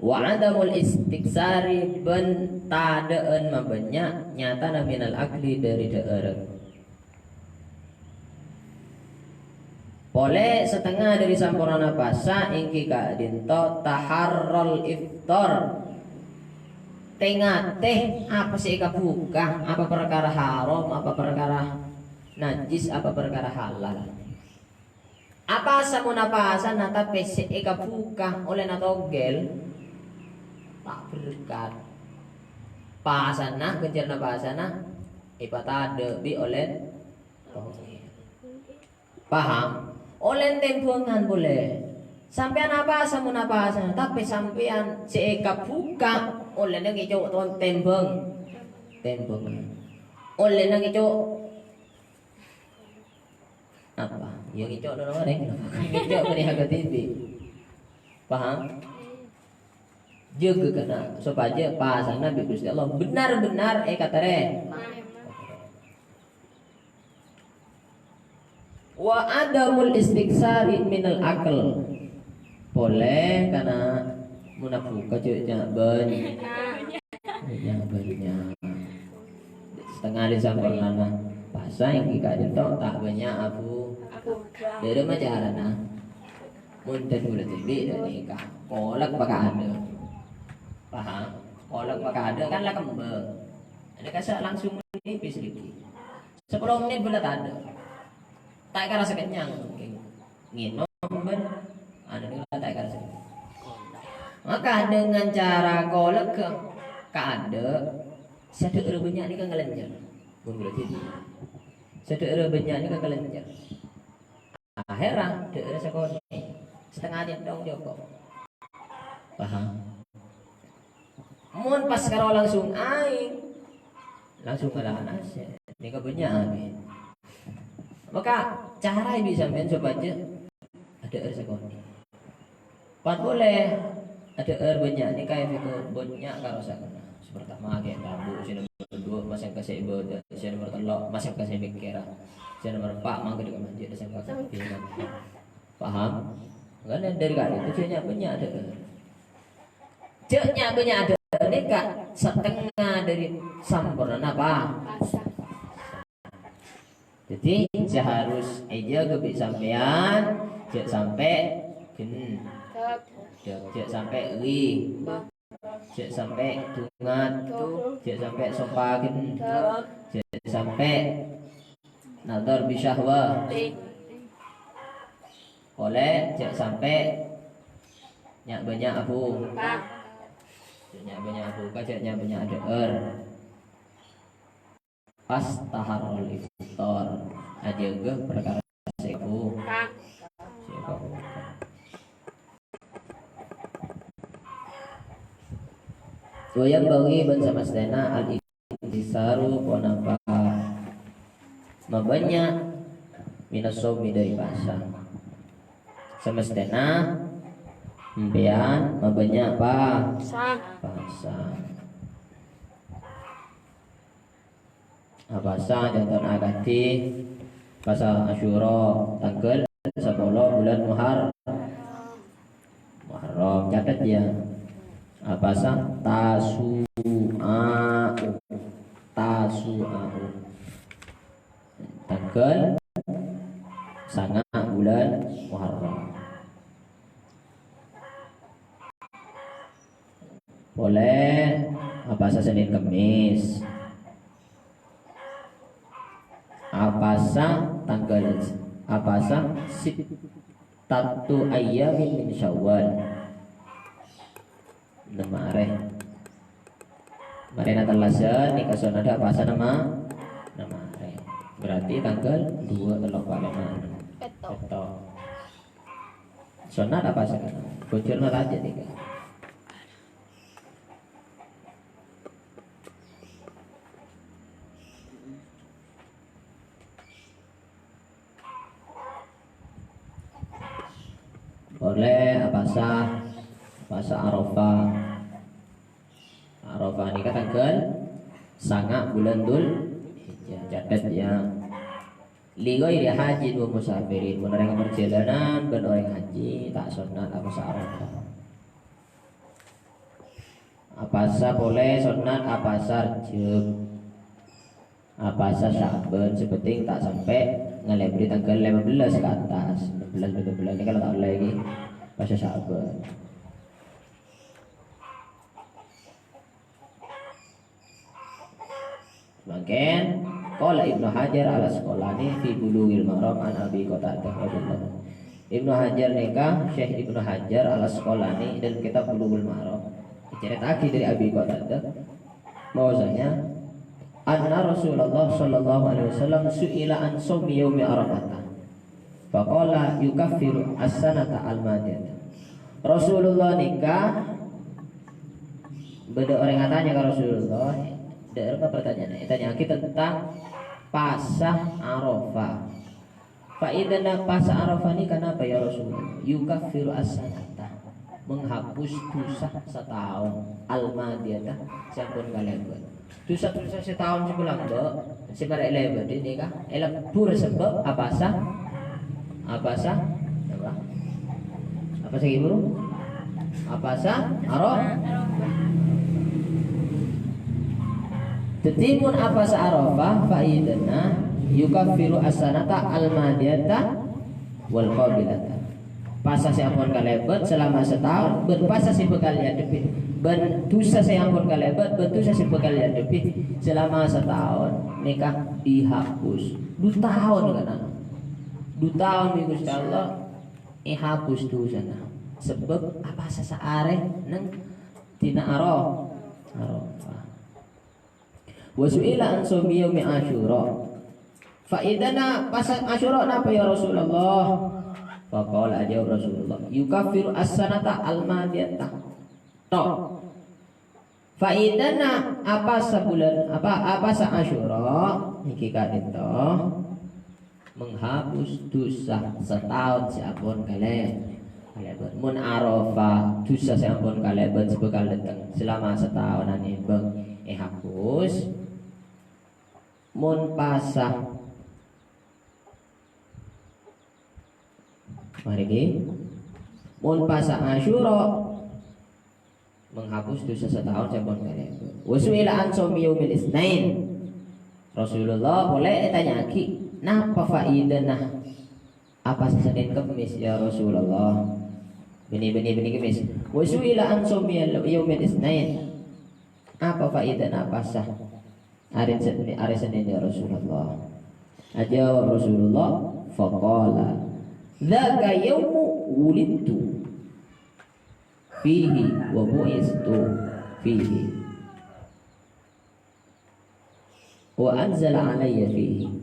Wa adamul istiktsari, bân tadhâ'ân mabânnya' nyatana minal akli dâri dhâ'ârân. Polè satengnga dâri sampornana pasa èngghi ka'dinto taharrul iftar. Tè-ngatè apa sè èkabhuka, apa parkara haram, apa parkara najjhis, apa parkara halal. Apa samponna pasana tapè sè èkabhuka ollèna togel, ta' berkat. Pasana, ghânjhârânna pasana èpatadhâ' bi' ollè togel. Paham? Ollè tèmbhângan polè. Sampèyan apa samponna pasana, tapè sampèyan sè èkabhuka ollèna ngèco' ton tèmbhâng. Tèmbhângan. Ollèna ngèco' apa? Ya, ngèco' noro' orèng. Ngèco' mènèha ka dhibi'. Paham? Jâgâ kana sopajâ pasana bi' Ghustè Allah bhender-bhender èkatarè. Wa adamul istiktsari minal akal. Polè kana monna buka jâ' nya-bânnya'. Nya-bânnya'. Satengnga dâri sampornana pasa èngghi ka'dinto ta' bânnya' abu. Dâri ma carana? Mon dhân bulâ dhibi' dhâ' nèka. Kolek paka'adâ'. Paham? Kolek paka'adâ' kan la kembhâng. Nèka sè langsung nipis rèki. Sapolo mennit bân la tadâ'. Ta' èkarasa kennyang. Ngènom bân anu nèka ta' èkarasa kennyang. Maka dengan cara kolek ka, ka'adâ', sè dhâ'ârâ bânnya' nèka ngalenjhâr. Mon bulâ dhibi'. Sè dhâ'ârâ bânnya' nèka ngalenjhâr. Ahèrra dhâ'ârâ sakonè'. Satengnga cèntong cokop. Paham? Mon pas karo langsung aèng, langsung ngala' nasè'. Nèka bânnya' aèng. Maka, caraè bi' sampèyan sopajâ adhâ'âr sakonè'. Pat polè, adhâ'âr bânnya' nèka èpèkor bânnya' karosakanna. Sè partama, kèng rabu, sè nomer duwâ', masèng ka sè ibâdâ, sè nomer tello', masèng ka sè mèkkèra, sè nomer empa', mangkèn ka masjid, sè ka Paham? Kan dâri ka'dinto jâ' nya-bânnya' adhâ'âr. Jâ' nya-bânnya' adhâ'âr nèka satengnga dâri sampornana pa-, Dhâddhi, sè harus èjâgâ bi' sampèyan, jâ' sampè' gen-, jâ', jâ' sampè' ri. Jâ' sampè' dhungan, jâ' sampè' sompagen, jâ' sampè' nadhar bi syahwah. Polè jâ' sampè' nya-bânnya' abu. Jâ' nya-bânnya' abu, ka jâ' nya-bânnya' adhâ'âr. Pas taharrul iftar, ajâgâ parkara sè kabu-, sè kabuka. Wa yanbaghi bân samastèna al-ikthisaru ponapa mabânnya' minas shaumi dâri pasa. Samastèna sampèyan mabânnya' pa-, Pasa. Pasa. Apasa contohna akadhi pasa Asyura tangghâl sapolo bulân Muhar-, Muharram. Catet ya. Apasa Tasu'a'u. Tasu'a'u. Tangghâl sanga' bulân Muharram. Polè apasa Sennèn Kemmès. Apasa tangghâl, apasa sittatu ayyamin min Syawal. Nemma arè. Marèna tellasan, nèka sonnat apasa nemma, nemma arè. Berarti tangghâl dua, tello, empa', lèma', ennem. Pètto'. Pètto'. Sonnat apasa? Bhujurna rajâ nèka. Polè apasa, apasa Arafah. Arafah nèka tangghâl sanga' bulân Dzulhijjah. Catet, ya. Li ghairi hajin wa musafirin. Mon orèng parjhâlânan bân orèng haji, ta' sonnat apasa Arafah. Apasa polè sonnat apasa Rejjeb. Apasa Sya'ban, sè pentèng ta' sampè' ngalèbâri tangghâl lèma bellâs ka attas. Ennem bellâs, pètto bellâs, nèka la ta' ollè ghi. Apasa Sya'ban. Mangkèn, qala Ibnu Hajar Al-Asqalani fi Bulughil Maram an Abi Qatadah radhiyallahu anhu. Ibnu Hajar nèka, Syekh Ibnu Hajar Al-Asqalani dalam kitab Bulughul Maram, ècarèta'aghi dâri Abi Qatadah, bahwasanya anna Rasulullah sallallahu alaihi wasallam su'ila an shaumi yaumi Arafata. Faqala yukaffiru as-sanata al-madiyata. Rasulullah nèka, bâdâ orèng atanya ka Rasulullah, dâ' remma pertanyaan, ètanya'aghi tentang pasa Arafah. Fa idzana pasa Arafah nèka napa ya Rasulullah? Yukaffiru as-sanata, menghapus dhusa sataon, al-madiyata, sè ampon kalèbât. Dhusa-dhusa sataon sè kalambâ', sè marè èlèbâdhi nèka èlebbur sabâb apasa? Apasa? Apa? Apasa ghi, Buru? Apasa? Aro? Dhâddhi, mon apasa Arafah, fa idzana yukaffiru as-sanata al-madiyata wal qabilata. Pasa sè ampon kalèbât salama sataon, bân pasa sè bhâkal èadhebbhi, bân dhusa sè ampon kalèbât, bân dhusa sè bhâkal èadhebbhi salama sataon, nèka dihapus. Du taon, kana. Du taon bi' Ghustè Allah èhapus dhusana. Sabâb apasa saarè neng dina Aro-, Arafah. Wa su'ila an shaumi yaumi Asyura. Fa idzana pasa Asyura napa ya Rasulullah? Faqala, ajâwâb Rasulullah, "Yukaffiru as-sanata al-madiyata." Tok. Fa idzana apasa bulân, apa, apasa Asyura? Nèka ka'dinto. Menghapus dhusa sataon sè ampon kalè-, kalèbât. Mon Arafah, dhusa sè ampon kalèbât sè bhâkal dâteng salama sataon anèmbâng èhapus. Mon pasa, marè ghi. Mon pasa Asyura, menghapus dhusa sataon sè ampon kalèbât. Wa su'ila an shaumi yaumil isnain. Rasulullah polè ètanya'aghi, "Napa faidana apasa Sennèn Kemmès, ya Rasulullah?" Bânnè, bânnè, bânnè Kemmès. "Wa su'ila an shaumi yaumil isnain." Apa faidana apasa arè Sennè-, arè Sennèn, ya Rasulullah? Ajâwâb Rasulullah, faqala, "Dzaka yaumu wulidtu fihi wa bu'istu fihi wa anzala alayya fihi."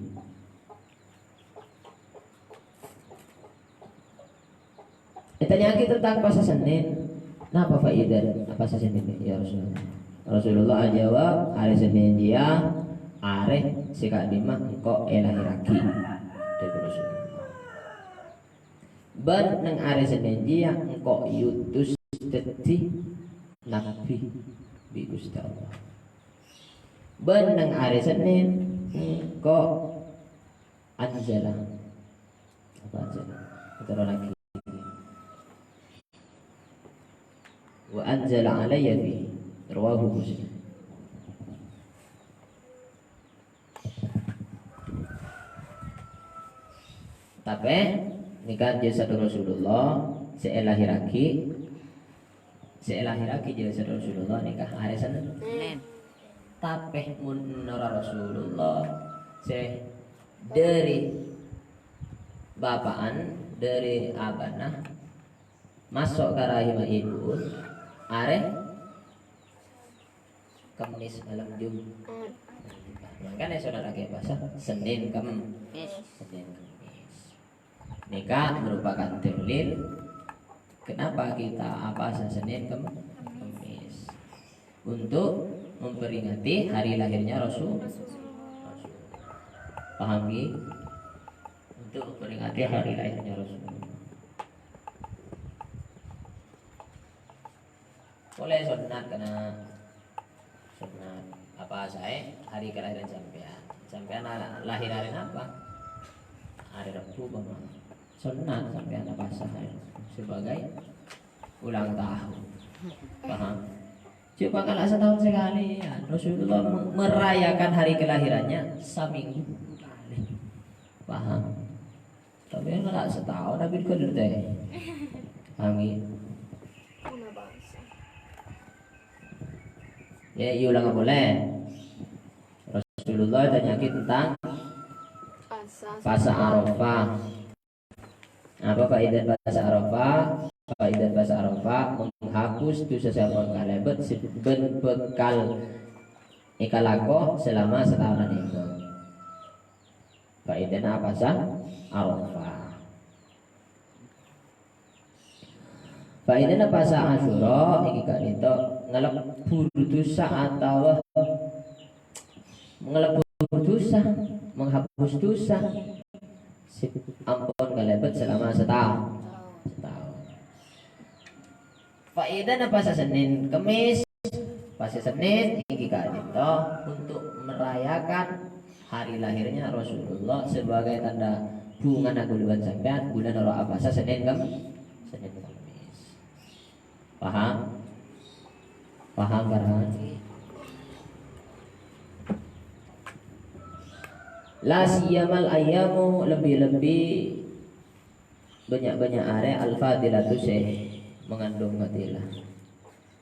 Ètanya'aghi tentang pasa Sennèn, "Napa faida apasa Sennèn, ya Rasulullah?" Rasulullah ajâwâb, "Arè Sennèn jiyâ arè sè ka'dimma engko' èlahèrraghi." Dhâbuna Rasulullah. "Bân neng arè Sennèn jiyâ engko' èutus dhâddhi nabbhi bi' Ghustè Allah. Bân neng arè Sennèn engko' anzala." Apa anzala? Turunaghi. "Wa anzala alayya fihi." Rawahu Muslim. Tapè nèka jasad Rasulullah sè èlahèrraghi, sè èlahèrraghi jasad Rasulullah nèka arè Sennèn. Sennèn. Tapè mon noro' Rasulullah sè dhâri bapa'an, dhâri abana, maso' ka rahimma ibu'en, arè Kemmès malem Jum-, mangkana èsonnataghi pasa Sennèn Kem-, Kemmès. Sennèn Kemmès. Nèka merupakan dalil kenapa kita apasa Sennèn Kem-, Kemmès. Untuk memperingati hari lahirnya Rasul. Rasul. Paham, ngghi? Untuk memperingati hari lahirnya Rasul. Polè sonnat kèna sonnat. Apasaè hari kelahiran sampèyan. Sampèyan la-, lahir arè napa? Arè Rebbhu, Bang. Sonnat sampèyan apasa hari Rebbhu sebagai ulang tahun. Paham? Cuma kalau setahun sekali, ya, Rasulullah me-, merayakan hari kelahirannya seminggu kali. Paham? Tapè kan la sataon abit ghâllu tè. Amin. Yâ, èolangè polè. Rasulullah ètanya'aghi tentang pasa Arafah. Apa faèdah pasa Arafah? Faèdah pasa Arafah menghapus dosa sè ampon kalèbât sè bân bhâkal èkalako selama sataon nèka. Faèdana apasa Arafah. Faèdana pasa Asyura nèka ka'dinto ngalebbur dosa atawa ngalebbur dosa, menghapus dosa sè ampon kalèbât selama sataon. Sataon. Faèdana pasa Sennèn Kemmès, pasa Sennèn nèka ka'dinto untuk merayakan hari lahirnya Rasulullah sebagai tanda bhungana kaulâ bân sampèyan, kaulâ noro' apasa Sennèn Kem-, Sennèn Kemmès. Paham? Paham, Farhan? La siyamal ayyamu, lebbi-lebbi bânnya'-bânnya' arè al-fadilatu sè mangandung fadilah.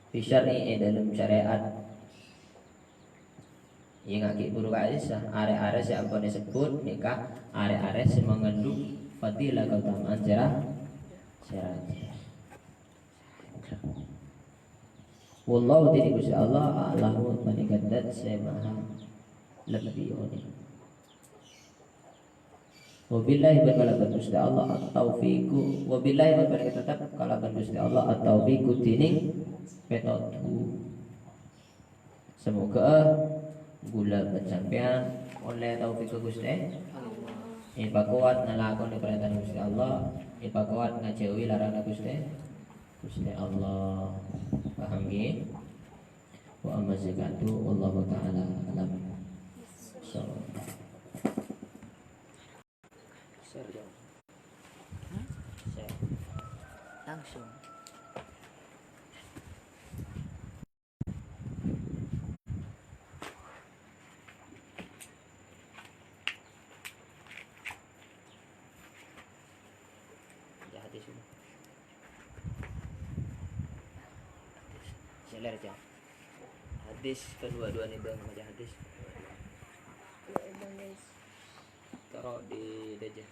Fi syar'i, è dâlem syarè'at. Èngaghi buru ka'issa, arè-arè sè ampon èsebbhut nèka arè-arè sè mangandung fadilah kaotamaan sè ra-, sè rajâ. Wallahu, dhâddhi Ghustè Allah, a'lamu, panèka dzat sè maha lebbi onèng. Wabillahi, bân kalabân Ghustè Allah at-taufiqu, wabillahi, bân panèka teptep kalabân Ghustè Allah at-taufiqu, dhinèng pètodhu. Samoghâ kaulâ bân sampèyan ollè taufik Ghustè, èpakowat ngalakonè parèntana Ghustè Allah, èpakowat ngajhâuwi laranganna Ghustè, Ghustè Allah. Paham, ngghi? Wa amma zakatu, wallahu ta'ala a'lam. Share, Jong. Share. Langsung. Baca hadis dulu. Hadis. Share, Jong. Hadis kedua-dua nih, Bang. Baca hadis. Taruh di meja.